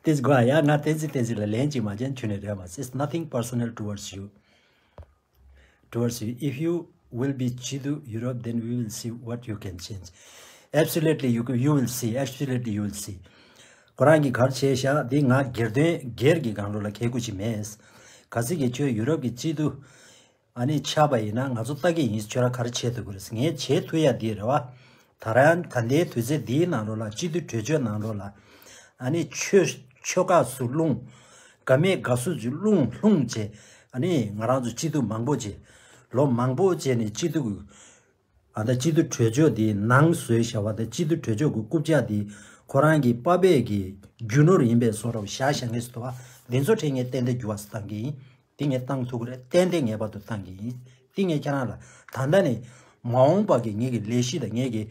དེ་གོ་ཡ། ང་བསྟན་འཛིན་བསྟན་འཛིན་ལ་ལན་ཅིག་མ་བྱན་ཁྱོན་ནས་རེད་མ། It's nothing personal towards you. Towards you. If you will be སྤྱི་འཐུས་Europe, then we will see what you can change. Absolutely, you, you will see. Absolutely, you will see. ཁོ་རང་གིས་ག་རེ་བྱས་ཤག་འདི་ང་སྒེར་དོན་སྒེར་གྱི་སྒང་ལོགས་ལ་ཁེ་གུ་ཅིག་མེད། གལ་སྲིད་ཀྱི་ཁྱོད་ཡུ་རོབ་ཀྱི་སྤྱི་འཐུས་ཨ་ནི་ཆགས་པ་ཡིན་ན་ང་ཚོ་ལྟ་གི་ཡིན། ཁྱོད་རང་ག་རེ་བྱེད་ཐུབ་ཀྱི་རེད། ངས་བྱེད་ཐུབ་ཡ་འདི་རེད་བ། ད་རང་ད་ལྟའི་དུས་ཚོད་འདིའི་ནང་ལོགས་ལ་སྤྱི་འཐུས་གྲོས་ཆོད་ནང་ལོགས་ལ་ཨ་ནི་ཆོས་ཆོལ་ཁ་སུ་ལྷུང་། དགའ་མེད་དགའ་སུ་ལྷུང་ལྷུང་བྱས། ཨ་ནི་ང་རང་ཚོ་སྤྱི་འཐུས་མང་པོ་བྱས། ལོ་མང་པོ་བྱས་ནས་སྤྱི་འཐུས་ཀྱི་ཨ་ད་སྤྱི་འཐུས་གྲོས་ཆོད་དེ་ནང་བཟོས་བཞག་པ་དང་སྤྱི་འཐུས་གྲོས་ཆོད་ཀྱི་རྐུབ་བཀྱག་དེ་ཁོ་རང་གི་པ་ཕས་ཀྱི་རྒྱུ་ནོར་ཡིན་པའི་བཟོ་འདྲ་བཞག་བཞག་མཁན་ཞིག་འདུག་བ། འདི་ཚོ་འཕྲལ་ངས་ཏན་ཏན་འགྱུར་བ་བཏང་གི་ཡིན། འདི་ངས་བཏང་ཐུབ་ཀྱི་རེད། ཏན་ཏན་ངེས་པར་དུ་བཏང་གི་ཡིན། འདི་ངས་ཁྱེད་རང་ལ་ད་ལྟ་ནས་མ་འོངས་པ་གི་ངེད་ཀྱི་ལས་གཞི་དང་ངེད་ཀྱི་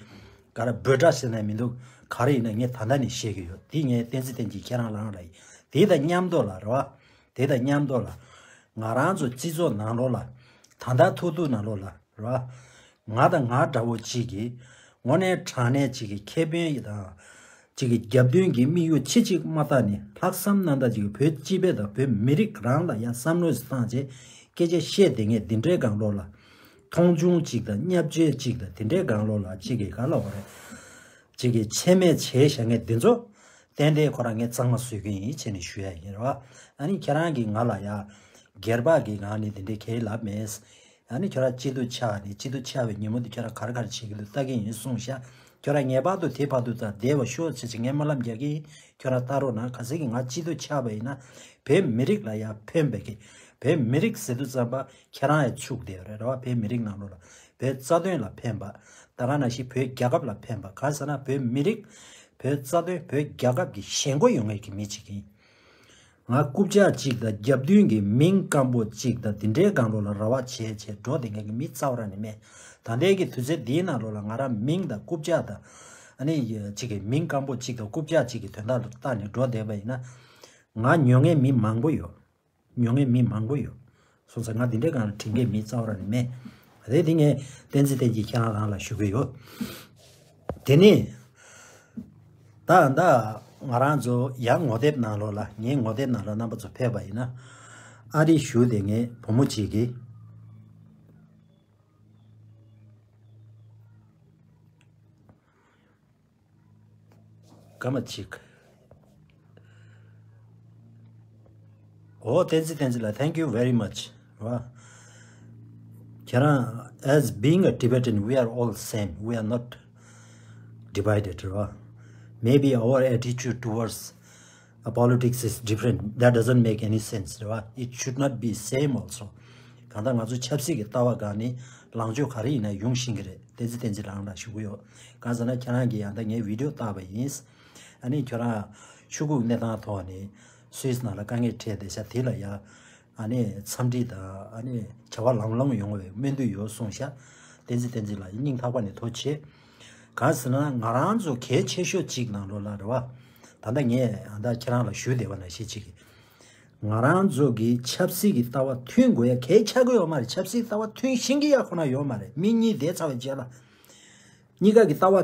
ག་རེ་འབོད་སྒྲ་ཟེར་ན་མི་འདུག་ག་རེ་ཡིན་ན་ངས་ད་ལྟ་ནས་བཤད་ཀྱི་ཡོད། འདི་ངས་བསྟན་འཛིན་བསྟན་འཛིན་ཁྱེད་རང་ལ་རང་ལ་ཡིན། དེ་དང་མཉམ་དུ་ལ་རེད་བ། དེ་དང་མཉམ་དུ་ལ་ང་རང་ཚོ་སྤྱི་ཚོགས་ནང་ལོགས་ལ་ད་ལྟ་ཐུག་ཐུག་ནང་ལོགས་ལ་རེད་བ། ང་དང་ང་འདྲ་བོ་གཅིག་གིས་དངོས་གནས་དྲང་གནས་གཅིག་གི་ཁེ་ཕན་དང་གཅིག་གི་རྒྱབ་མདུན་གྱི་དམིགས་ཡུལ་ཕྱི་གཅིག་མ་བལྟ་ནས་ལྷག་བསམ་རྣམ་དག་གཅིག་གིས་བོད་སྤྱི་པའི་དང་བོད་མི་རིགས་རང་ལ་ཡང་བསམ་བློ་ཞིག་བཏང་བྱས་སྐད་ཆ་བཤད་བསྡད་མཁན་འདི་འདྲའི་སྒང་ལོགས་ལ་མཐོང་ཆུང་གཅིག་དང་བརྙས་བཅོས་གཅིག་དང་འདི་འདྲའི་སྒང་ལོགས་ལ་གཅིག་གིས་ག་ལབ་དགོས་རེད། གཅིག་གིས་ཆེ་མེད་བྱས་བཞག་མཁན་འདི་ཚོ་ཏན་ཏན་ཁོ་རང་ངས་གཙང་མ་བཟོ་གི་ཡིན་བྱས་ནས་ཞུ་ཡ་ཡིན་རེད་བ། ཨ་ནི་ཁྱེད་རང་གིས་ང་ལ་ཡ་སྒེར་པ་གི་ངང་ནས་འདི་འདྲའི་གལ་ལབ་མེད། ཨ་ནི་ཁྱོད་རང་སྤྱི་འཐུས་ཆགས་ནས་སྤྱི་འཐུས་ཆགས་པའི་ཉིན་མོ་དེ་ཁྱོད་རང་ག་རེ་ག་རེ་བྱེད་ཀྱི་འདུག་ལྟ་གི་ཡིན་གསུངས་ཤག་ཁྱོད་རང་ངེས་པར་དུ་དེ་བར་དུ་ད་བསྡད་པ་ཤོག་ཅེས་ཅིག་ངས་སྨོན་ལམ་རྒྱག་གི་ཡིན། ཁྱོད་རང་ལྟ་རོགས་གནང་། གལ་སྲིད་ཀྱི་ང་སྤྱི་འཐུས་ཆགས་པ་ཡིན་ན་བོད་མི་རིགས་ལ་ཡང་ཕན་པའི་གི་བོད་མི་རིགས་ཟེར་དུས་ཙམ་པ་ཁྱེད་རང་ཡང་ཚུགས་བསྡད་ཡོད་རེད་རེད་བ། བོད་མི་རིགས་ནང་ལོགས་ལ་བོད་རྩ་དོན་ལ་ཕན་པ་ད་ག་ནང་བཞིན་བོད་རྒྱལ་ཁབ་ལ་ཕན་པ་གང་ཟེར་ན་བོད་མི་རིགས་བོད་རྩ་དོན་བོད་རྒྱལ་ཁབ་ཀྱི་ཞེན་ཁོག་ཡོད་མཁན་གྱི་མི་ཅིག་ཡིན། ང་རྐུབ་བཀྱག་གཅིག་དང་རྒྱབ་མདུན་གྱི་མིང་སྐམ་པོ་གཅིག་དང་འདི་འདྲའི་སྒང་ལོགས་ལ་ར་བ་བྱས་བྱས་འགྲོ་བསྡད་མཁན་གྱི་མི་རྩ་བ་རང་ནས་མེད། ད་ལྟའི་གི་དུས་ཚོད་འདིའི་ནང་ལོགས་ལ་ང་རང་མིང་དང་རྐུབ་བཀྱག་དང་ཨ་ནི་གཅིག་གི་མིང་སྐམ་པོ་གཅིག་དང་རྐུབ་བཀྱག་གཅིག་གི་དོན་དག་ལ་བལྟ་ནས་འགྲོ་བསྡད་པ་ཡིན་ན་ང་ཉོ་མཁན་མི་མང་པོ་ཡོད། ཉོ་མཁན་མི་མང་པོ་ཡོད། སོང་ཙང་ང་འདི་འདྲའི་སྒང་ལ་དྲན་མཁན་མི་རྩ་བ་རང་ནས་མེད། རེད་དེ་ངས་བསྟན་འཛིན་བསྟན་འཛིན་ཁྱེད་རང་རང་ལ་ཞུ་གི་ཡོད། དེ་ནས་ད་ད་ང་རང་ཚོ་ཡང་ངོ་དེབ་ནང་ལོགས་ལ་ངའི་ངོ་དེབ་ནང་ལ་རྣམ་པ་ཚོ་ཕེབས་པ་ཡིན་ན་ཨ་རི་བཞུགས་དེ་ངའི་བུ་མོ་གཅིག་གིས་སྐར་མ་གཅིག་ཨོ་བསྟན་འཛིན་བསྟན་འཛིན་ལགས། Thank you very much. ར་ཁྱེད་རང་as being a Tibetan, we are all same. We are not divided. ར་maybe our attitude towards a politics is different. That doesn't make any sense. ར་it should not be same also. གང་ལྟར་ང་ཚོ་ཆབ་སྲིད་ཀྱི་ལྟ་བ་སྒང་ནས་ལངས་ཕྱོགས་ག་རེ་ཡིན་ན་ཡོང་ཤེས་ཀྱི་རེད། བསྟན་འཛིན་བསྟན་འཛིན་རང་ལ་ཞུ་གི་ཡོད། གང་ཟེར་ན་ཁྱེད་རང་གིས་ཡང་ད་ངའི་བི་ཌིའོ་བལྟས་པ་ཡིན། ཨ་ནི་ཁྱོད་རང་ཤོག་གུ་གནས་སྟངས་ཐོག་ནས་སུད་སི་ནང་ལ་དཀའ་ངལ་འཕྲད་བསྡད་ཤག་དེ་ལ་ཡ་ཨ་ནི་འཚམས་འདྲི་དང་ཨ་ནི་བྱ་བ་ལམ་ལྷོང་ཡོང་བའི་སྨོན་འདུན་ཡོད་གསུངས་ཤག་བསྟན་འཛིན་བསྟན་འཛིན་ལགས་སྙིང་ཐག་པ་ནས་ཐུགས་རྗེ་ཆེ། གང་ཟེར་ན་ང་རང་ཚོ་གལ་ཆེ་ཤོས་གཅིག་ནང་ལོགས་ལ་རེད་བ། ད་ལྟ་ངས་ཨ་ད་ཁྱེད་རང་ལ་ཞུས་བསྡད་པ་ནང་བཞིན་གཅིག་གི་ང་རང་ཚོ་གི་ཆབ་སྲིད་ཀྱི་ལྟ་བ་མཐུན་དགོས་ཡ་གལ་ཆགས་ཀྱི་ཡོད་མ་རེད། ཆབ་སྲིད་ལྟ་བ་མཐུན་ཤེས་ཀྱི་ཡ་ཁོ་ན་ཡོད་མ་རེད། མི་གཉིས་བསྡད་ཚར་བའི་རྗེས་ལ། གཉིས་ཀ་གི་ལྟ་བ་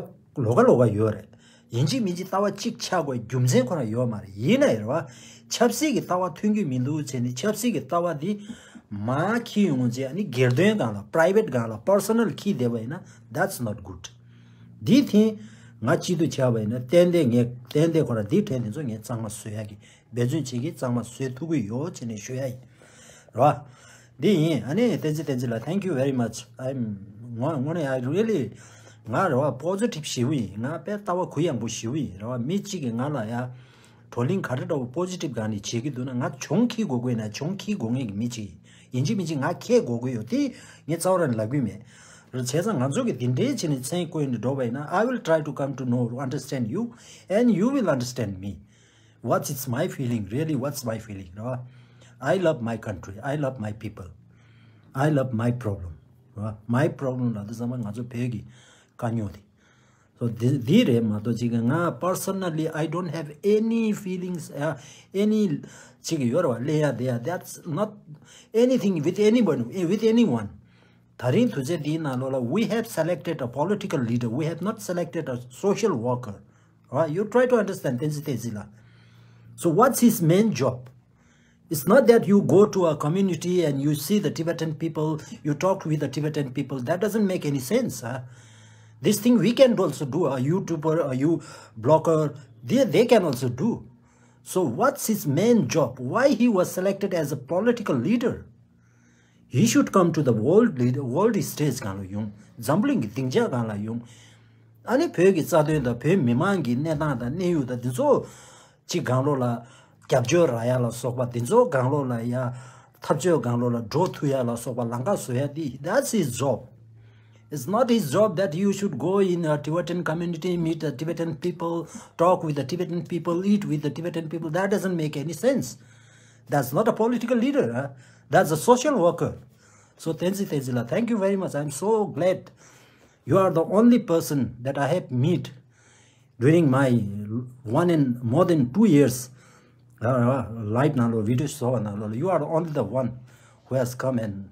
ལོགས་ཀ་ལོགས་ཀ་ཡོད་རེད། ཡིན་གཅིག་མིན་གཅིག་ལྟ་བ་གཅིག་ཆགས་དགོས་རྒྱུ་མཚན་ཁོ་རང་ཡོད་མ་རེད། ཡིན་ན་ཡང་རེད་བ། ཆབ་སྲིད་ཀྱི་ལྟ་བ་མཐུན་གྱི་མི་འདུག་བྱས་ནས་ཆབ་སྲིད་ཀྱི་ལྟ་བ་འདི་མར་འཁྱེར་ཡོང་རྗེས་ཨ་ནི་སྒེར་དོན་སྒང་ལ་པ་རའི་ཝེ་ཊི་སྒང་ལ་པར་སོ་ནལ་འཁྱེར་བསྡད་པ་ཡིན་ན་that's not good. འདི་ཐེངས་ང་སྐྱིད་སྡུག་ཆགས་པ་ཡིན་ན་ཏན་ཏན་ངས་ཏན་ཏན་ཁོ་རང་འདི་གྲས་འདི་ཚོ་ངས་གཙང་མ་བཟོ་ཡ་གི་འབད་བརྩོན་བྱེད་ཀྱི་གཙང་མ་བཟོས་ཐུབ་ཀྱི་ཡོད་ཅེས་ནས་ཞུ་ཡ་ཡིན། རེད་བ། འདི་ཡིན། ཨ་ནི་བསྟན་འཛིན་བསྟན་འཛིན་ལགས། Thank you very much. I'm དངོས་དངོས་གནས་I really ང་རེ་བ་positive ཞེ་པོ་ཡིན། ང་དཔེ་ལྟ་བ་གུ་ཡངས་པོ་ཞེ་པོ་ཡིན། རེ་བ་མི་གཅིག་གིས་ང་ལ་ཡ་བགྲོ་གླེང་ག་རེ་འདྲ་བོ་positive སྒང་ནས་བྱེད་ཀྱི་འདུག་ན། ང་གྱོང་ཁེལ་དགོས་ཀྱི་ན་གྱོང་ཁེལ་དགོས་ངེས་ཀྱི་མི་གཅིག་ཡིན། ཡིན་གཅིག་མིན་གཅིག་ང་ཁེལ་དགོས་ཀྱི་ཡོད། དེ་ངས་རྩ་བ་རང་ལབ་ཀྱི་མེད། རེད། བྱས་ཙང་ང་ཚོ་གིས་འདི་འདྲའི་བྱས་ནས་མཚན་བཀོད་ནས་འགྲོ་བ་ཡིན་ན། I will try to come to know, understand you, and you will understand me. What is my feeling? Really, what's my feeling? རེད་བ། I love my country. I love my people. I love my problem. རེད་བ། My problem ལབ་དུས་ཙམ་པ་ང་ཚོ་བོད་ཀྱི་དཀའ་རྙོག་དེ། So འདི་འདི་རེད་མ་གཏོགས་ཅིག་ང་personally I don't have any feelings, uh, any ཅིག་ཡོད་རེད་བ། ལས་ཡ་དེ་ཡ། That's not anything with anybody, with anyone. ད་རིང་དུས་ཚོད་འདིའི་ནང་ལོགས་ལ། We have selected a political leader. We have not selected a social worker. Right? You try to understand བསྟན་འཛིན་བསྟན་འཛིན་ལགས. So what's his main job? It's not that you go to a community and you see the Tibetan people, you talk with the Tibetan people. That doesn't make any sense. Huh? This thing we can also do. A YouTuber, a you blogger, they, they can also do. So what's his main job? Why he was selected as a political leader? He should come to the world leader, world stage སྒང་ལ་ཡོང་། འཛམ་བུ་གླིང་གི་སྡིངས་ཆ་སྒང་ལ་ཡོང་། ཨ་ནི་བོད་ཀྱི་རྩ་དོན་དང་བོད་མི་མང་གི་གནས་སྟངས་དང་གནས་ཡུལ་དང་འདི་ཚོ་ཅིག་སྒང་ལོགས་ལ་རྒྱབ་སྐྱོར་རག་ཡ་ལ་སོགས་པ། འདི་ཚོ་སྒང་ལོགས་ལ་ཡ་འཐབ་རྩོད་སྒང་ལོགས་ལ་འགྲོ་ཐུབ་ཡ་ལ་སོགས་པ་ལམ་ཁ་བཟོ་ཡ་འདི། That's his job. It's not his job that you should go in a Tibetan community, meet the Tibetan people, talk with the Tibetan people, eat with the Tibetan people. That doesn't make any sense. That's not a political leader. Huh? That's a social worker. So བསྟན་འཛིན་བསྟན་འཛིན་ལགས། Thank you very much. I'm so glad. You are the only person that I have met during my one and more than two years, uh, live ནང་ལོགས་video བཟོ་བ་ནང་ལོགས་ལ། You are the only the one who has come and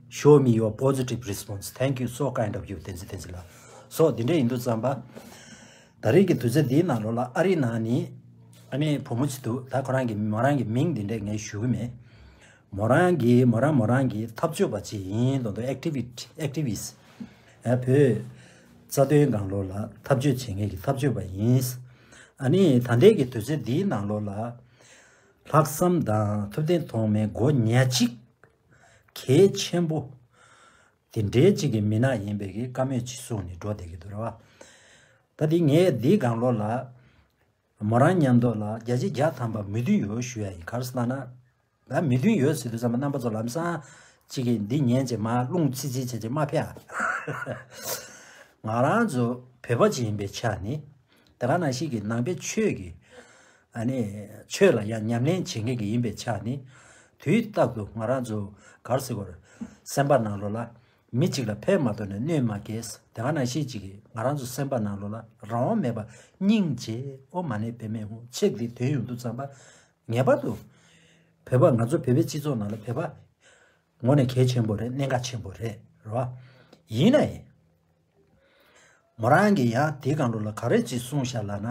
show me your positive response. Thank you, so kind of you. བསྟན་འཛིན་བསྟན་འཛིན་ལགས། So འདི་འདྲ་ཡིན་དུས་ཙམ་པ། ད་རེས་ཀྱི་དུས་ཚོད་འདིའི་ནང་ལོགས་ལ་ཨ་རིའི་ནང་ནས་ཨ་ནི་བུ་མོ་ཅིག་འདུག་ད་ཁོ་རང་གི་མོ་རང་གི་མིང་འདི་འདྲས་ངས་ཞུ་གི་མེད། མོ་རང་གི་མོ་རང་མོ་རང་གི་འཐབ་རྩོད་པ་ཅིག་ཡིན་མདོག་མདོག activist, activist. ཨ་བོད་རྩ་དོན་སྒང་ལོགས་ལ་འཐབ་རྩོད་བྱེད་མཁན་གྱི་འཐབ་རྩོད་པ་ཡིན། ཨ་ནི་ད་ལྟའི་གི་དུས་ཚོད་འདིའི་ནང་ལོགས་ལ་ལྷག་བསམ་དང་ཐུབ་བསྟན་ཐོགས་མེད་སྒོ་ཉག་གཅིག་གལ་ཆེན་པོ་དེ་འདྲའི་ཅིག་གི་མི་སྣ་ཡིན་པའི་གི་བཀའ་མོལ་ཅིག་གསུངས་ནས་འགྲོ་བསྡད་ཀྱི་འདུག་རེད་བ། ད་དེ་ངས་འདིའི་སྒང་ལོགས་ལ་མོ་རང་མཉམ་དུ་ལ་བརྒྱ་ཆ་བརྒྱ་ཐམ་པ་མོས་མཐུན་ཡོད་ཞུ་ཡ་ཡིན། ག་རེ་ཟེར་ན། ད་མོས་མཐུན་ཡོད་ཟེར་དུས་ཙམ་པ་རྣམ་པ་ཚོ་ལམ་སང་གཅིག་གིས་འདི་ཉན་བྱས་མར་རླུང་ཚིག་ཚིག་བྱས་བྱས་མར་ཕེབས་ཨ། ང་རང་ཚོ་བོད་པ་ཅིག་ཡིན་པའི་ཆ་ནས། དེ་ག་ནང་བཞིན་གྱི་ནང་པའི་ཆོས་ཀྱི་ཨ་ནི་ཆོས་ལ་ཡང་ཉམས་ལེན་བྱེད་མཁན་གྱི་ཡིན་པའི་ཆ་ནས། དུས་རྟག་ཏུ་ང་རང་ཚོ་ག་རེ་ཟེར་དགོས་རེད། སེམས་པ་ནང་ལོགས་ལ་མི་གཅིག་ལ་ཕན་མ་ཐོགས་ནས་གནོད་མ་སྐྱེལ། དེ་ག་ནང་བཞིན་གཅིག་གིས་ང་རང་ཚོ་སེམས་པ་ནང་ལོགས་ལ་རང་དབང་མེད་པ་སྙིང་རྗེ་ཨོཾ་མ་ཎི་པདྨེ་ཧཱུྃ་ཚིག་འདི་ཐོན་ཡོང་དུས་ཙམ་པ། ངེས་པར་དུ་བོད་པ། ང་ཚོ་བོད་པའི་སྤྱི་ཚོགས་ནང་ལ་བོད་པ་དངོས་གནས་གལ་ཆེན་པོ་རེད། གནད་འགག་ཆེན་པོ་རེད། རེད་བ། ཡིན་ན་ཡང་མོ་རང་གིས་ཡང་དེའི་སྒང་ལོགས་ལ་ག་རེ་ཅིག་གསུངས་ཤག་ལབ་ན།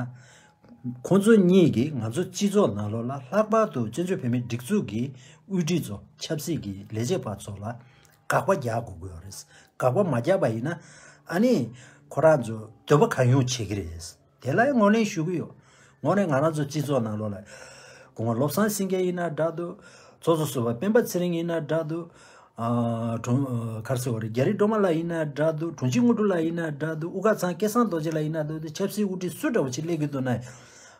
ཁོང་ཚོ་གཉིས་ཀྱིས་ང་ཚོ་སྤྱི་ཚོགས་ནང་ལོགས་ལ་ལྷག་པར་དུ་བཙན་བྱོལ་བོད་མིའི་སྒྲིག་འཛུགས་ཀྱི་དབུ་ཁྲིད་ཚོ། ཆབ་སྲིད་ཀྱི་ལས་བྱེད་པ་ཚོ་ལ་དགག་པ་རྒྱག་དགོས་ཀྱི་ཡོད་རེད། དགག་པ་མ་རྒྱག་པ་ཡིན་ན་ཨ་ནི་ཁོ་རང་ཚོ་འདོད་པ་གང་ཡོང་བྱེད་ཀྱི་རེད། དེ་ལ་ངོས་ལེན་ཞུ་གི་ཡོད། དངོས་གནས་ང་རང་ཚོ་སྤྱི་ཚོགས་ནང་ལོགས་ལ། སྐུ་ངོ་བློ་བཟང་སེང་གེ་ཡིན་ན་འདྲ་འདུག་ཚོགས་གཙོ་ཟུར་པ་སྤེན་པ་ཚེ་རིང་ཡིན་ན་འདྲ་འདུག་ཨ། དྲུང་། ག་རེ་ཟེར་དགོས་རེད། རྒྱ་རི་སྒྲོལ་མ་ལགས་ཡིན་ན་འདྲ་འདུག་དྲུང་ཆེ་དངོས་གྲུབ་ལགས་ཡིན་ན་འདྲ་འདུག་དབུ་དཀར་ཚང་སྐལ་བཟང་རྡོ་རྗེ་ལགས་ཡིན་ན་འདྲ་འདུག་ཆབ་སྲིད་དབུ་ཁྲིད་སུ་འདྲ་བོ་ཅིག་སླེབས་ཀྱི་འདུག་ན།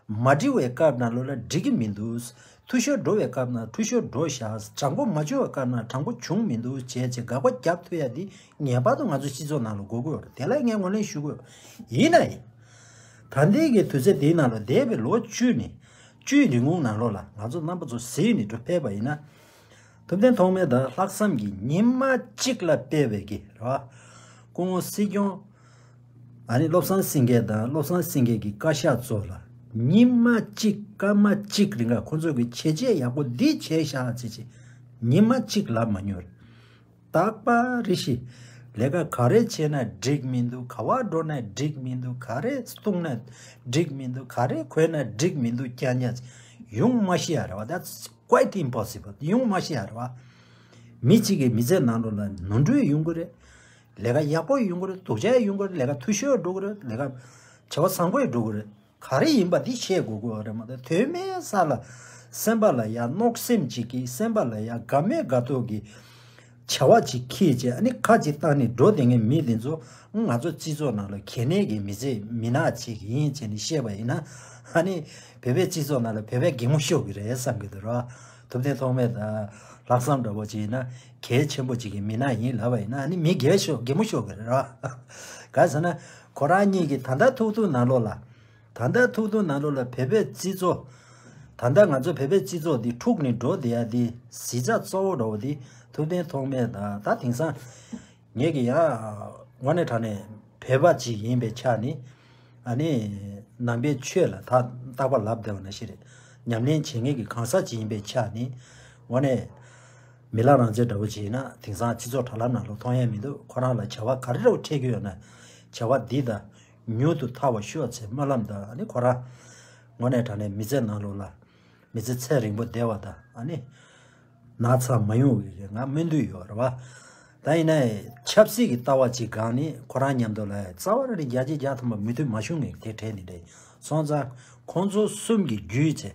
མ་འགྲིག་པའི་སྐབས་ནང་ལོགས་ལ་འགྲིག་གི་མི་འདུག་འཐུས་ཤོར་འགྲོ་བའི་སྐབས་ན་འཐུས་ཤོར་འགྲོ་བཞག་དྲང་པོ་མ་བྱུང་བའི་སྐབས་ན་དྲང་པོ་བྱུང་མི་འདུག་བྱས་བྱས་དགག་པ་རྒྱབ་ཐུབ་ཡ་འདི་ངེས་པར་དུ་ང་ཚོ་སྤྱི་ཚོགས་ནང་ལ་དགོས་ཀྱི་ཡོད་རེད། དེ་ལ་ངས་ངོས་ལེན་ཞུ་གི་ཡོད། ཡིན་ན་ཡང་། ད་ལྟའི་གི་དུས་ཚོད་འདིའི་ནང་ལ་འདས་པའི་ལོ་བཅུ་ནས་བཅུའི་རིང་གོང་ནང་ལོགས་ལ་ང་ཚོ་རྣམ་པ་ཚོ་གཟིགས་ནས་འགྲོ་ཕེབས་པ་ཡིན་ན། ཐུབ་བསྟན་ཐོགས་མེད་དང་ལྷག་བསམ་གྱིས་ཉི་མ་གཅིག་ལ་སྤེལ་བའི་གི་རེད་བ། སྐུ་ངོ་སྲིད་སྐྱོང་ཨ་ནི་བློ་བཟང་སེང་གེ་དང་བློ་བཟང་སེང་གེ་གི་བཀའ་ཤག་ཚོ་ལ་ཉི་མ་གཅིག་སྐར་མ་གཅིག་རིང་ག་ཁོ་ཚོ་གི་བྱས་རྗེས་ཡག་པོ་འདི་བྱས་ཤག་ཅེས་ཅེས་ཉི་མ་གཅིག་ལབ་མ་མྱོང་། རྟག་པར་རེ་ཞིག་ལས་ཀ་ག་རེ་བྱས་ན་འགྲིག་མི་འདུག་ག་པར་འགྲོ་ན་འགྲིག་མི་འདུག་ག་རེ་བཏུང་ན་འགྲིག་མི་འདུག་ག་རེ་གོན་ན་འགྲིག་མི་འདུག་རྐྱང་རྐྱང་ཡོང་མ་ཤེས་ཡ་རེད་བ། That's quite impossible. ཡོང་མ་ཤེས་ཡ་རེད་བ། མི་གཅིག་གི་མི་ཚེ་ནང་ལོགས་ལ་ནོར་འཁྲུལ་ཡོང་གི་རེད། ལས་ཀ་ཡག་པོ་ཡོང་གི་རེད། སྡུག་ཅག་ཡོང་གི་རེད། ལས་ཀ་འཐུས་ཤོར་འགྲོ་གི་རེད། ལས་ཀ་བྱ་བ་བཟང་པོ་ཡང་འགྲོ་གི་རེད། ག་རེ་ཡིན་པ་འདི་ཤེས་དགོས་ཀྱི་ཡོད་རེད་མ་གཏོགས་དོན་མེད་ས་ལ་ སེམས་པ་ལ་ཡ་གནོད་སེམས་ཅིག་གིས་སེམས་པ་ལ་ཡ་དགའ་མོས་དགའ་ཐོག་གི་བྱ་བ་ཅིག་འཁྱེར་བྱས། ཨ་ནི་ཁ་ཅིག་བཏང་ནས་འགྲོ་བསྡད་མཁན་མི་དེ་ཚོ་ང་ཚོ་སྤྱི་ཚོགས་ནང་ལ་གལ་གནད་ཀྱི་མི་ཚེ་མི་ནག་ཅིག་ཡིན་བྱས་ནས་བཤད་པ་ཡིན་ན། ཨ་ནི་བོད་པའི་སྤྱི་ཚོགས་ནང་ལ་བོད་པའི་གད་མོ་ཤོར་གི་རེད་བསམ་གི་འདུག་ར། ཐུབ་བསྟན་ཐོགས་མེད་དང་ལྷག་བསམ་འདྲ་པོ་ཅིག་ཡིན་ན་གལ་ཆེན་པོ་ཅིག་གི་མི་ནག་ཡིན་ལབ་པ་ཡིན་ན། ཨ་ནི་མི་གད་ཤོར་གད་མོ་ཤོར་གི་རེད་ར། ག་རེ་ཟེར་ན། ཁོ་རང་གཉིས་ཀྱིས་ད་ལྟ་ཐུག་ཐུག་ནང་ལོགས་ལ། ད་ལྟ་ཐུག་ཐུག་ནང་ལོགས་ལ་བོད་པའི་སྤྱི་ཚོགས། ད་ལྟ་ང་ཚོ་བོད་པའི་སྤྱི་ཚོགས་འདི་འཁྲུགས་ནས་འགྲོ་བསྡད་ཡ་འདི་གཞི་རྩ་གཙོ་བོ་འདྲ་བོ་འདི་ཐུབ་བསྟན་ཐོགས་མེད་དང་། ད་དེང་སང་ངེད་ཀྱི་ཡང་དངོས་གནས་དྲང་གནས་བོད་པ་ཅིག་ཡིན་པའི་ཆ་ནས། ཨ་ནི་ནང་པའི་ཆོས་ལ་ད་རྟག་པར་ལབ་བསྡད་པ་ནང་བཞིན་རེད། ཉམས་ལེན་བྱེད་མཁན་གྱི་གང་ཟག་ཅིག་ཡིན་པའི་ཆ་ནས། དངོས་གནས་མི་ལ་རང་བཙན་འདྲ་བོ་ཅིག་ཡིན་ན་དེང་སང་སྤྱི་ཚོགས་དྲ་ལམ་ནང་ལ་མཐོང་ཡ་མི་འདུག་ཁོ་རང་ལ་བྱ་བ་ག་རེ་འདྲ་བོ་འཕྲད་ཀྱི་ཡོད་ན། བྱ་བ་འདི་དང་མྱུར་དུ་ཐར་བ་ཤོག་ཅེས་སྨོན་ལམ་དང་། ཨ་ནི་ཁོ་རང་དངོས་གནས་དྲང་གནས་མི་ཚེ་ནང་ལོགས་ལ། མི་ཚེ་ཚེ་རིང་པོ་བསྡད་པ་དང་། ཨ་ནི་ན་ཚ་མ་ཡོང་བའི་ང་སྨོན་འདུན་ཡོད་རེད་བ། ད་ཡིན་ན་ཆབ་སྲིད་ཀྱི་ལྟ་བ་ཅིག་སྒང་ནས་ཁོ་རང་མཉམ་དུ་ལ་རྩ་བ་རང་ནས་བརྒྱ་ཆ་བརྒྱ་ཐམ་པ་མོས་མཐུན་མ་བྱུང་ངེས་དེ་གྲས་ནི་རེད། སོང་ཙང་ཁོང་ཚོ་གསུམ་གྱི་བརྒྱུད་བྱས།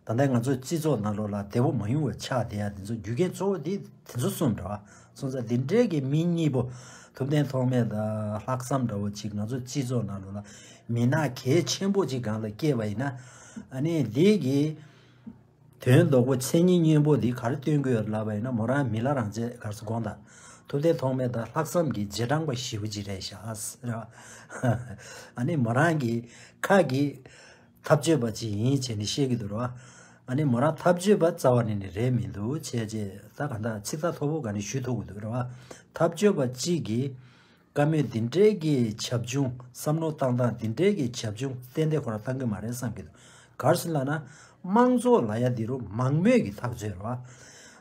ད་ལྟ་ང་ཚོ་སྤྱི་ཚོགས་ནང་ལོགས་ལ་བདེ་པོ་མ་ཡོང་བའི་ཆགས་བསྡད་ཡ་དེ་ཚོ་རྒྱུ་རྐྱེན་གཙོ་བོ་དེ་དེ་ཚོ་གསུམ་རེད་བ། སོང་ཙང་འདི་འདྲའི་གི་མི་གཉིས་པོ་ཐུབ་བསྟན་ཐོགས་མེད་དང་ལྷག་བསམ་འདྲ་བོ་ཅིག་ང་ཚོ་སྤྱི་ཚོགས་ནང་ལོགས་ལ་མི་ནག་གལ་ཆེན་པོ་ཅིག་སྒང་ལ་སྐྱེས་པ་ཡིན་ན། ཨ་ནི་འདི་གི་དོན་ལྡོག་པོ་མཚན་ཉིད་སྙན་པོ་འདི་ག་རེ་སྟོན་དགོས་ལབ་པ་ཡིན་ན། མོ་རང་མི་ལ་རང་བཙན་ག་རེ་ཟེར་དགོངས་དག་ཐུབ་བསྟན་ཐོགས་མེད་དང་ལྷག་བསམ་གྱི་རྗེས་འབྲང་པ་ཞེ་པོ་ཅིག་རེད་ཤག་ཟེར་བ། ཨ་ནི་མོ་རང་གི་ཁ་གི་འཐབ་རྩོད་པ་ཅིག་ཡིན་བྱས་ནས་བཤད་ཀྱི་འདུག་ར་བ། ཨ་ནི་མོ་རང་འཐབ་རྩོད་པ་རྩ་བ་ནས་ནི་རེད་མི་འདུག་བྱས་རྗེས་ད་ག་འདྲ་ཚིག་ཐག་མཐོ་པོ་ག་ནས་ཞུ་ཐུབ་ཀྱི་འདུག་ར་བ། འཐབ་རྩོད་པ་གཅིག་གིས་བཀའ་མོལ་འདི་འདྲའི་གི་བྱབ་ཆུང་། བསམ་བློ་བཏང་སྟངས་འདི་འདྲའི་གི་བྱབ་ཆུང་ཏན་ཏན་ཁོ་རང་བཏང་གི་མ་རེད་བསམ་གྱི་འདུག་ག་རེ་ཟེར་ལབ་ན། དམངས་གཙོ་ལབ་ཡ་འདི་རུ་མང་མོས་ཀྱི་ཐག་གཅོད་རེད་བ།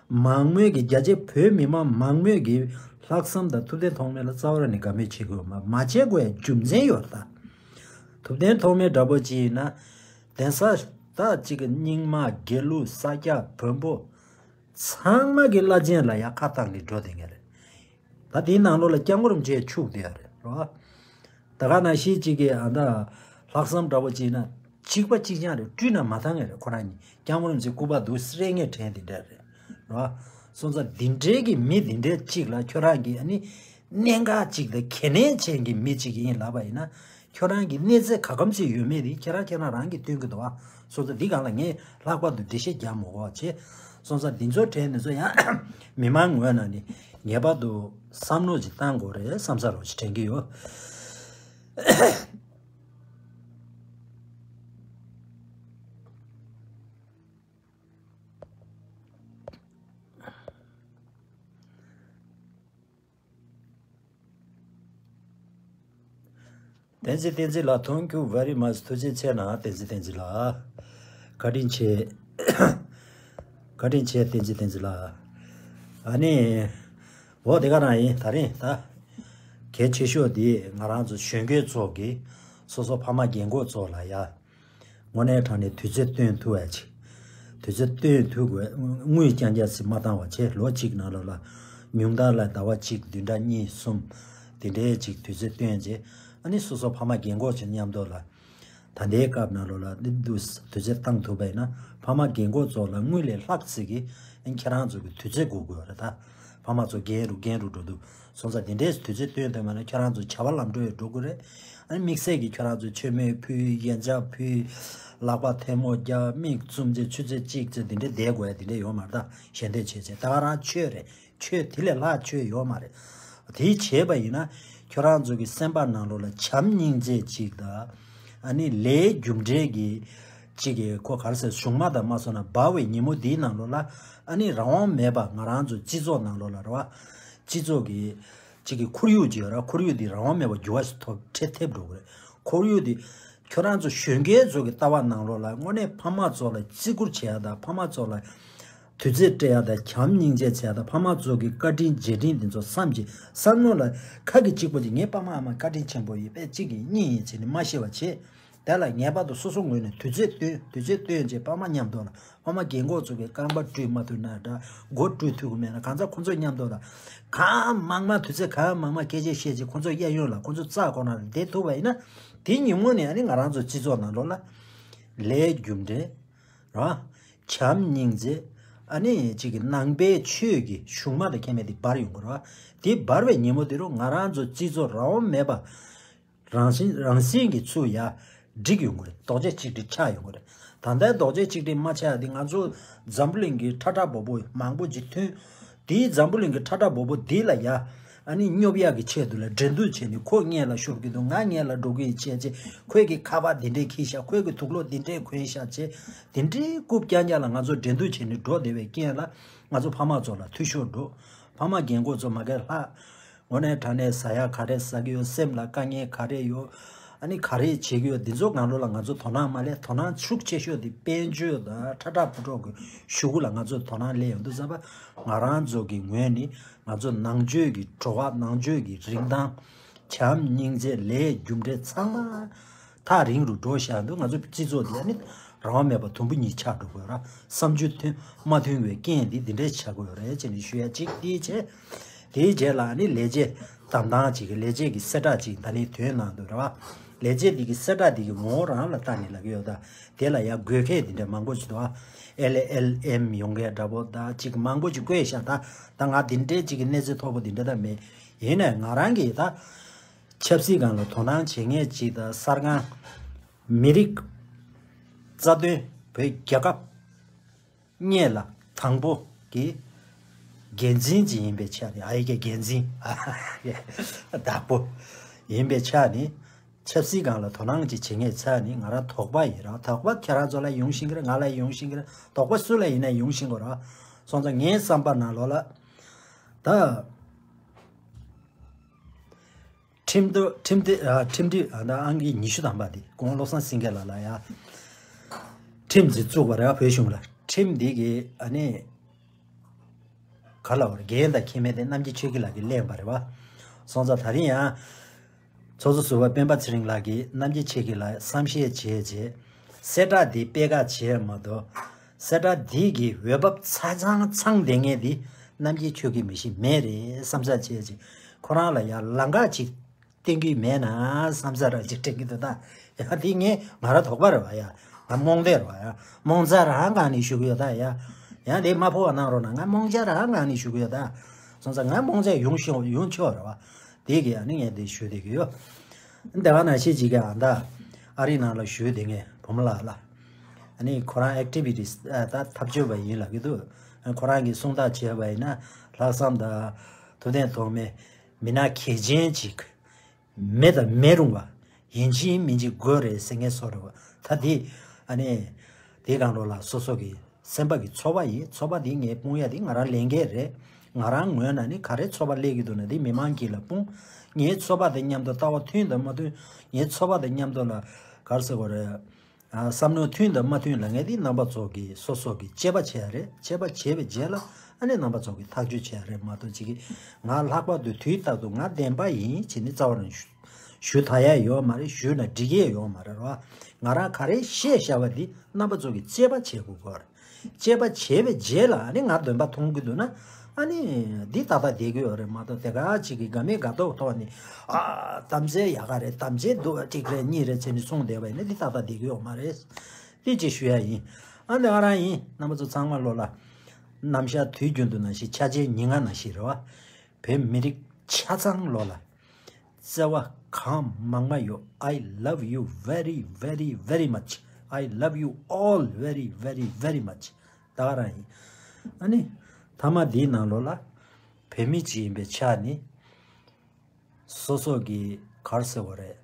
མང་མོས་ཀྱི་རྒྱ་ཆེ་བོད་མི་མང་མང་མོས་ཀྱི་ལྷག་བསམ་དང་ཐུབ་བསྟན་ཐོགས་མེད་ལ་རྩ་བ་རང་ནས་དགའ་མོས་བྱེད་དགོས་མ། མ་བྱེད་དགོས་ཡ་རྒྱུ་མཚན་ཡོད་རེད་ད། ཐུབ་བསྟན་ཐོགས་མེད་འདྲ་པོ་ཅིག་ཡིན་ན། གདན་ས་ད་ཅིག་གི་རྙིང་མ་དགེ་ལུགས་ས་སྐྱ་བོན་པོ་ཚང་མ་གི་བླ་ཆེན་ལ་ཡ་ཁ་བཏང་ནས་འགྲོ་བསྡད་མཁན་རེད། ད་དེའི་ནང་ལོགས་ལ་སྐྱབས་མགོན་རིན་པོ་ཆེ་བཅུག་བསྡད་ཡ་རེད་རོ། ད་ག་ནང་བཞིན་གཅིག་གིས་ཨ་ད་ལྷག་བསམ་འདྲ་པོ་གཅིག་ན་གཅིག་པ་གཅིག་རྐྱང་རེད། བཀྲུས་ན་མ་བཏང་ཡ་རེད། ཁོ་རང་གཉིས་སྐྱབས་མགོན་རིན་པོ་ཆེ་སྐུ་པར་འདུག་སེ་རེད་ངས་དྲན་དེ་འདྲ་རེད་རོ། སོང་ཙང་འདི་འདྲའི་གི་མི་འདི་འདྲའི་གཅིག་ལ་ཁྱོད་རང་གིས་ཨ་ནི་གནད་འགག་གཅིག་དང་གལ་གནད་ཅན་གྱི་མི་གཅིག་ཡིན་ལབ་པ་ཡིན་ན། ཁྱོད་རང་གི་གནས་ཚད་ག་གམ་ཅིག་ཡོད་མེད་དེ་ཁྱེད་རང་ཁྱེད་རང་རང་གིས་སྟོན་གི་འདུག་ཨ། སོང་ཙང་འདི་སྒང་ལ་ངས་ལྷག་པར་དུ་འགྲེལ་བཤད་རྒྱག་མི་དགོས་བྱས། སོང་ཙང་འདི་ཚོ་དྲན་ནས་ཚོ་ཡང་མི་མང་ངོས་ནས་ནི་ངེས་པར་དུ་བསམ་བློ་ཅིག་བཏང་དགོས་རེད་བསམ་ས་རོགས་ཅིག་དྲན་གི་ཡོད། བསྟན་འཛིན་བསྟན་འཛིན་ལགས། Thank you very much. ཐུགས་རྗེ་ཆེ་གནང་། བསྟན་འཛིན་བསྟན་འཛིན་ལགས། བཀའ་དྲིན་ཆེ། བཀའ་དྲིན་ཆེ་བསྟན་འཛིན་བསྟན་འཛིན་ལགས། ཨ་ནི། འོ་དེ་ག་རང་ཡིན། ད་རིང་ད་གལ་ཆེ་ཤོས་དེ་ང་རང་ཚོ་གཞོན་སྐྱེས་ཚོ་གི་སོ་སོ་ཕ་མ་རྒན་གོག་ཚོ་ལ་ཡ། དངོས་གནས་དྲང་གནས་དུས་ཚོད་བཏོན་ཐུབ་པ་ཅིག་དུས་ཚོད་བཏོན་ཐུབ་དགོས། དངུལ་རྐྱང་རྐྱང་ཞིག་མ་བཏང་བ་བྱས། ལོ་གཅིག་ནང་ལོགས་ལ་ཉུང་མཐའ་ལ་ཟླ་བ་གཅིག་བདུན་ཕྲག་གཉིས་གསུམ་དེ་འདྲའི་ཅིག་དུས་ཚོད་བཏོན་རྗེས། ཨ་ནི་སོ་སོ་ཕ་མ་རྒན་གོག་ཚོ་མཉམ་དུ་ལ་ད་ལྟའི་སྐབས་ནང་ལོགས་ལ་ནི་དུས་དུས་ཚོད་བཏང་ཐུབ་པ་ཡིན་ན། ཕ་མ་རྒན་གོག་ཚོ་ལ་དངུལ་ལས་ལྷག་ཙིག་གི་ཨ་ནི་ཁྱེད་རང་ཚོ་གི་དུས་ཚོད་དགོས་དགོས་རེད་ད། ཕ་མ་ཚོ་རྒན་རུ་རྒན་རུ་འགྲོ་འདུག་སོང་ཙང་དེ་འདྲའི་དུས་ཚོད་བཏོན་ཐུབ་མ་ན་ཁྱོད་རང་ཚོ་བྱ་བ་ལམ་འགྲོ་ཡི་འགྲོ་དགོས་རེད། ཨ་ནི་དམིགས་བསལ་གྱི་ཁྱོད་རང་ཚོ་མཆོད་མེ་ཕུལ། ཡན་ཆབ་ཕུལ། ལག་པ་ཐལ་མོ་རྒྱག་མིག་བཙུམ་བྱས་ཆུ་ཚོད་གཅིག་ཙམ་དེ་འདྲའི་བསྡད་དགོས་ཡ་དེ་འདྲ་ཡོད་མ་རེད་ད། ཞལ་འདོན་བྱས་བྱས་ད་ག་རང་ཆོས་རེད། ཆོས་དེ་ལས་ལྷག་ཆོས་ཡོད་མ་རེད། དེ་བྱས་པ་ཡིན་ན་ཁྱོད་རང་ཚོ་གི་སེམས་པ་ནང་ལོགས་ལ་བྱམས་སྙིང་རྗེ་གཅིག་དང་། ཨ་ནི་ལས་རྒྱུ་འབྲས་ཀྱི་གཅིག་གི་ཁོ་ག་རེ་ཟེར། གཞུང་མ་དང་མ་སོང་ན་འབར་བའི་ཉིན་མོ་འདིའི་ནང་ལོགས་ལ་ཨ་ནི་རང་དབང་མེད་པ་ང་རང་ཚོ་སྤྱི་ཚོགས་ནང་ལོགས་ལ་རེད་བ། སྤྱི་ཚོགས་ཀྱི་གཅིག་གི་ཁོར་ཡུག་ཅིག་ཡོད་ར། ཁོར་ཡུག་འདི་རང་དབང་མེད་པར་འགྱུར་བ་ཞིག་ཐོབ་འཕྲད་ཐེབས་འགྲོ་གི་རེད། ཁོར་ཡུག་འདི་ཁྱོད་རང་ཚོ་གཞོན་སྐྱེས་ཚོ་གི་ལྟ་བ་ནང་ལོགས་ལ་དངོས་གནས་ཕ་མ་ཚོ་ལ་བརྩི་བཀུར་བྱེད་ཡ་དང་། ཕ་མ་ཚོ་ལ་དུས་ཚོད་སྤྲད་ཡ་དང་། བྱམས་སྙིང་རྗེ་བྱེད་ཡ་དང་། ཕ་མ་ཚོ་གི་བཀའ་དྲིན་རྗེས་དྲིན་འདི་ཚོ་བསམ་གྱིས། བསམ་མནོ་ལ་ཁ་གི་གཅིག་པོ་ཅིག་ངའི་ཕ་མ་ཨ་མ་བཀའ་དྲིན་ཆེན་པོ་ཡིན་པས་གཅིག་གི་གཉིས་ཡིན་བྱས་ནས་མ་ཤེས་པ་བྱེད། དེ་ལ་ངེས་པར་དུ་སོ་སོ་ངོས་ནས་དུས་ཚོད་བཏོན། དུས་ཚོད་བཏོན་བྱས་ཕ་མ་མཉམ་དུ་ལ། ཕ་མ་རྒན་གོག་ཚོ་གི་རྐང་པ་བཀྲུས་མ་ཐུབ་ན་འདྲ། མགོ་བཀྲུས་ཐུབ་ཀྱི་མེད་ན་གང་ཚ་ཁོ་ཚོ་མཉམ་དུ་ལ། གང་མང་མང་དུས་ཚོད་གང་མང་མང་སྐད་ཆ་བཤད་བྱས་ཁོ་ཚོ་གཡས་གཡོན་ལ་ཁོ་ཚོ་རྩ་ཁོ་ན་ལ་བསྡད་ཐུབ་པ་ཡིན་ན། དེ་ཉིན་མོ་ནས་ཨ་ནི་ང་རང་ཚོ་སྤྱི་ཚོགས་ནང་ལོགས་ལ་ལས་རྒྱུ་འབྲས་ར། བྱམས་སྙིང་རྗེ། ཨ་ནི་གཅིག་གི་ནང་པའི་ཆོས་ཀྱི་གཞུང་མ་དང་ཁྱད་མེད་དེ་འབར་ཡོང་གི་རེད་བ། དེ་འབར་བའི་ཉིན་མོ་དེ་རུ་ང་རང་ཚོ་སྤྱི་ཚོགས་རང་དབང་མེད་པ། རང་བཞིན་རང་བཞིན་གྱིས་ཚུར་ཡར་འགྲིག་ཡོང་གི་རེད། རྡོག་རྩ་གཅིག་སྒྲིལ་ཆགས་ཡོང་གི་རེད། ད་ལྟའི་རྡོག་རྩ་གཅིག་སྒྲིལ་མ་ཆགས་དེ་ང་ཚོ་འཛམ་བུ་གླིང་གི་ཁྲ་ཁྲ་འབོ་འབོ་མང་པོ་ཅིག་ཐོན། དེའི་འཛམ་བུ་གླིང་གི་ཁྲ་ཁྲ་འབོ་འབོ་དེ་ལ་ཡ། ཨ་ནི་སྙོབ་ཡག་གི་ཆེད་དུ་ལ་འགྲན་བསྡུར་བྱས་ནས་ཁོ་སྔོན་ལ་ཤོར་གི་འདུག་ང་སྔོན་ལ་འགྲོ་གི་ཡིན་བྱས་བྱས། ཁོས་ཀྱི་ཁ་པར་འདི་འདྲས་འཁྱེར་ཤག་ཁོས་ཀྱི་དུག་ལོག་འདི་འདྲས་གོན་ཤག་བྱས། དེ་འདྲའི་རྐུབ་བཀྱག་ཉག་ལ་ང་ཚོ་འགྲན་བསྡུར་བྱས་ནས་འགྲོ་བསྡད་པའི་རྐྱེན་ལ། ང་ཚོ་ཕ་མ་ཚོ་ལ་འཐུས་ཤོར་འགྲོ། ཕ་མ་རྒན་གོག་ཚོ་མ་གིར་ལྷག་དངོས་གནས་དྲང་གནས་ཟ་ཡག་ག་རེ་ཟ་གི་ཡོད། སེམས་ལ་དཀའ་ངལ་ག་རེ་ཡོད། ཨ་ནི་ག་རེ་བྱེད་ཀྱི་ཡོད། འདི་ཚོ་སྒང་ལོགས་ལ་ང་ཚོ་དོ་སྣང་མ་སླེབས། དོ་སྣང་ཤུགས་ཆེ་ཤོས་དེ་དཔལ་འབྱོར་དང་ཁྲ་ཁྲ་ཕུ་ཁྲོ་གི་གཞུག་གུ་ལ་ང་ཚོ་དོ་སྣང་སླེབས་ཡོང་དུས་ཙམ་པ། ང་རང་ཚོ་གི་ངོས་ནས་ང་ཚོ་ནང་ཆོས་ཀྱི་བྲོ་བ། ནང་ཆོས་ཀྱི་རིན་ཐང་། བྱམས་སྙིང་རྗེ། ལས་རྒྱུ་འབྲས་ཚང་མ་ཐག་རིང་རུ་འགྲོ་བཞག་འདུག་ང་ཚོ་སྤྱི་ཚོགས་འདི་ཨ་ནི་རང་དབང་མེད་པ་དུམ་བུ་གཉིས་ཆགས་འགྲོ་གི་ཡོད་ར། བསམ་ཚུལ་མཐུན་མ་མཐུན་བའི་རྐྱེན་འདི་འདི་འདྲས་ཆགས་ཀྱི་ཡོད་རེད་ཅེས་ནས་ཞུ་ཡ་གཅིག་དེའི་རྗེས། དེའི་རྗེས་ལ་ཨ་ནི་ལས་བྱེད་བདམས་སྟངས་ཅིག་གི་ལས་བྱེད་ཀྱི་གསལ་བསྒྲགས་ཅིག་ད་ནི་ཐོན་གནང་འདུག་རེད་བ། ལས་བྱེད་འདི་གི་གསལ་བསྒྲགས་འདི་གི་ངོ་བོ་རང་ལ་ལྟ་ནས་ལབ་ཀྱི་ཡོད། ད་དེ་ལ་ཡ་དགོས་མཁན་འདི་འདྲ་མང་པོ་ཅིག་འདུག་ཨ། ཨེལ་ཨེལ་ཨེམ་ཡོང་མཁན་འདྲ་པོ་ད་ཅིག་མང་པོ་ཅིག་བཀོད་ཤག་ད་ད་ང་འདི་འདྲས་ཅིག་གི་གནས་ཚུལ་མཐོ་པོ་འདི་འདྲ་ད་མེད། ཡིན་ནའི་ང་རང་གིས་ད་ཆབ་སྲིད་སྒང་ལ་དོ་སྣང་བྱེད་མཁན་ཅིག་དང་གསར་ཁང་། མི་རིགས། རྩ་དོན། བོད་རྒྱལ་ཁབ། སྔོན་ལ་དང་པོ་གི་འགན་འཛིན་ཅིག་ཡིན་པའི་ཆ་ནས། ཨ་ཡེ་གི་འགན་འཛིན། བདག་པོ་ཡིན་པའི་ཆ་ནས། ཆབ་སྲིད་སྒང་ལ་དོ་སྣང་ཅིག་བྱེད་མཁན་ཆ་ནས་ང་རང་དོགས་པ་ཡིན་ར། དོགས་པ་ཁྱེད་རང་ཚོ་ལ་ཡོང་བཞིན་གི་རེད། ང་ལ་ཡོང་བཞིན་གི་རེད། དོགས་པ་སུ་ལ་ཡིན་ན་ཡོང་བཞིན་གི་རེད། སོང་ཙང་ངའི་བསམ་པ་ནང་ལོགས་ལ་ད། ཁྲིམས་དོ་ཁྲིམས་དེ་ཨ་ཁྲིམས་སྒྲིག་ཨ་ད་ཨང་ཀི་ཉི་ཤུ་ཐམ་པ་དེ་ཁོང་བློ་བཟང་སེང་གེ་ལགས་ལ་ཡ། ཁྲིམས་ཅིག་བཙུགས་པ་རེད་བ་བོད་གཞུང་ལ། ཁྲིམས་འདི་གི་ཨ་ནི་ག་ལ་བར་འགན་དང་ཁྱད་མེད་དེ་རྣམ་རྒྱལ་ཆོས་སྐྱིད་ལགས་ཀྱིས་ལེན་པ་རེད་བ། སོང་ཙང་ད་རིང་ཡང་ཚོགས་གཙོ་ཟུར་པ་སྤེན་པ་ཚེ་རིང་ལགས་ཀྱིས་རྣམ་རྒྱལ་ཆོས་སྐྱིད་ལ་བསམ་ཤེས་བྱས་རྗེས་གསལ་བསྒྲགས་འདི་སྤེལ་ཁ་བྱས་མ་གཏོགས། གསལ་བསྒྲགས་འདི་གི་འོས་བབ་ཚང་ཚང་ཚང་བསྡད་མཁན་འདི་རྣམ་རྒྱལ་ཆོས་སྐྱིད་མི་ཤི་མེད་རེད་བསམ་ས་བྱས་རྗེས་ཁོ་རང་ལ་ཡང་ལམ་ཁ་ཅིག་བསྟན་གྱི་མེད་ན་བསམ་ས་རང་ཅིག་དྲན་གྱི་འདུག་ད་ཡང་འདི་ངས་ང་རང་དོགས་པ་རེད་བ། ཡ་ང་རྨོངས་དད་རེད་བ། ཡ་རྨོངས་ཚ་རང་སྒང་ནས་ཞུ་གི་ཡོད་ད། ཡ་ཡང་འདི་མ་ཕོ་བ་གནང་རོགས་གནང་། ང་རྨོངས་ཚ་རང་སྒང་ནས་ཞུ་གི་ཡོད་ད། སོང་ཙང་ང་རྨོངས་ཚ་ཡོང་ཤོག་ཡོང་ཆོག་རེད་བ། དེ་གི་ཨ་ནི་ངས་དེ་ཞུ་བསྡད་ཀྱི་ཡོད། དེ་ག་ནང་བཞིན་ཅིག་གི་ཨ་ད་ཨ་རི་ནང་ལ་བཞུགས་བསྡད་མཁན་བུ་མོ་ལགས་ལ། ཨ་ནི་ཁོ་རང་ཨེག་ཊི་བི་ཊི་སི་ད་འཐབ་ཇུས་པ་ཡིན་ལབ་ཀྱི་འདུག་ཁོ་རང་གིས་གསུང་ཐག་བཅད་པ་ཡིན་ན་ལྷག་བསམ་དང་ཐུབ་བསྟན་ཐོགས་མེད་མི་སྣ་གལ་ཆེན་ཅིག་མེད་དང་མེད་རུང་བ་ཡིན་གཅིག་མིན་གཅིག་དགོས་རེད་ཟེར་མཁན་བཟོ་འདྲ་བ། ད་དེ་ཨ་ནི་དེ་སྒང་ལོགས་ལ་སོ་སོ་གི་སེམས་པ་གི་ཚོར་བ་ཡིན། ཚོར་བ་དེ་ངས་སྤུངས་ཡ་དེ་ང་རང་ལས་འགན་རེད། ང་རང་ངོས་ནས་ནི་ག་རེ་ཚོར་བ་སླེབས་ཀྱི་འདུག་ན་དེ་མི་མང་གིས་ལ་སྤུངས། ངའི་ཚོར་བ་དང་མཉམ་དུ་ལྟ་བ་མཐུན་དང་མ་མཐུན། ངའི་ཚོར་བ་དང་མཉམ་དུ་ལ་ག་རེ་ཟེར་དགོས་རེད། ཨ་བསམ་བློ་མཐུན་དང་མ་མཐུན་ལབ་མཁན་དེ་རྣམ་པ་ཚོ་གིས་སོ་སོ་གིས་དཔྱད་པ་བྱེད་ཡ་རེད། དཔྱད་པ་བྱས་པའི་རྗེས་ལ་ཨ་ནི་རྣམ་པ་ཚོ་གིས་ཐག་གཅོད་བྱེད་ཡ་རེད་མ་གཏོགས་ཅིག་གིས་ང་ལྷག་པར་དུ་དུས་རྟག་ཏུ་ང་བདེན་པ་ཡིན་བྱས་ནས་རྩ་བ་ནས་ཞུ་ཞུ་ཐུབ་ཡ་ཡོད་མ་རེད། ཞུས་ན་འགྲིག་ཡས་ཡོད་མ་རེད་རོ། ང་རང་ག་རེ་བཤད་བཞག་པ་འདི་རྣམ་པ་ཚོ་གིས་དཔྱད་པ་བྱེད་དགོས་ཀྱི་རེད། དཔྱད་པ་བྱས་པའི་རྗེས་ལ་ཨ་ནི་ང་བདེན་པ་མཐོང་གི་འདུག་ན་ཨ་ནི་འདི་ཏག་ཏག་བསྡད་ཀྱི་ཡོད་རེད་མ་གཏོགས་དེ་ག་ཅིག་གིས་དགའ་མི་དགའ་མདོག་ཐོག་ནས་ཨ་གཏམ་ཚད་ཡག་ག་རེད། གཏམ་ཚད་འདུག་གཅིག་རེད་གཉིས་རེད་བྱས་ནས་གསུངས་བསྡད་པ་ཡིན་ན་འདི་ཏག་ཏག་བསྡད་ཀྱི་ཡོད་མ་རེད། འདི་ཅིག་ཞུ་ཡ་ཡིན། ཨ་ནི་ང་རང་ཡིན། རྣམ་པ་ཚོ་ཚང་མ་ལོ་ལ་ནམ་ཞག་དུས་རྒྱུན་དུ་ནང་བཞིན་འཆར་ཅན་ཉིན་ལྔ་ནང་བཞིན་རེད་བ། བོད་མི་རིགས་ཆ་ཚང་ལོ་ལ་བརྩེ་བ་གང་མང་མ་ཡོད། I love you very very very much. I love you all very very very much. ད་ག་རང་ཡིན། ཨ་ནི་མཐའ་མ་འདིའི་ནང་ལོགས་ལ་བོད་མི་ཅིག་ཡིན་པའི་ཆ་ནས་སོ་སོ་གི་ག་རེ་ཟེར་དགོས་རེད།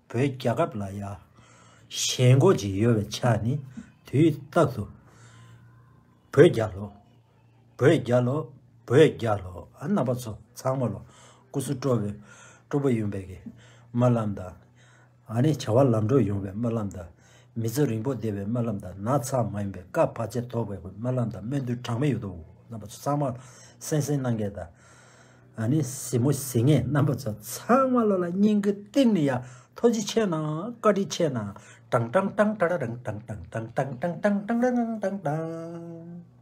བོད་རྒྱལ་ཁབ་ལ་ཡ་ཞེན་ཁོག་ཅིག་ཡོད་པའི་ཆ་ནས་དུས་རྟག་ཏུ་བོད་རྒྱལ་ལོ། བོད་རྒྱལ་ལོ། བོད་རྒྱལ་ལོ། ཨ་རྣམ་པ་ཚོ་ཚང་མ་ལོ། སྐུ་གཟུགས་སྤྲོ་བའི་སྤྲོ་པོ་ཡོང་བའི་གི་སྨོན་ལམ་དང་། ཨ་ནི་བྱ་བ་ལམ་འགྲོ་ཡོང་བའི་སྨོན་ལམ་དང་། མི་ཚེ་རིང་པོ་བསྡད་པའི་སྨོན་ལམ་དང་། ན་ཚ་མ་ཡིན་པའི་སྐབས་བར་ཆད་ཐོབ་པའི་སྨོན་ལམ་དང་། སྨོན་འདུན་གྲངས་མེད་ཡོད་དོ། རྣམ་པ་ཚོ་ཚང་མ་གསན་གསན་གནང་མཁན་དང་། ཨ་ནི་གཟིགས་མོ་གཟིགས་མཁན་རྣམ་པ་ཚོ་ཚང་མ་ལོ་ལ་སྙིང་གི་གཏིང་ནས་ཡ་ཐུགས་རྗེ་ཆེ་གནང་། བཀའ་དྲིན་ཆེ་གནང་། ཀྲང་ཀྲང་ཀྲང་ཀྲ་ར་ཀྲང་ཀྲང་ཀྲང་ཀྲང་ཀྲང་ཀྲང་ཀྲང་ཀྲང་ཀྲང་ཀྲང་ཀྲང་།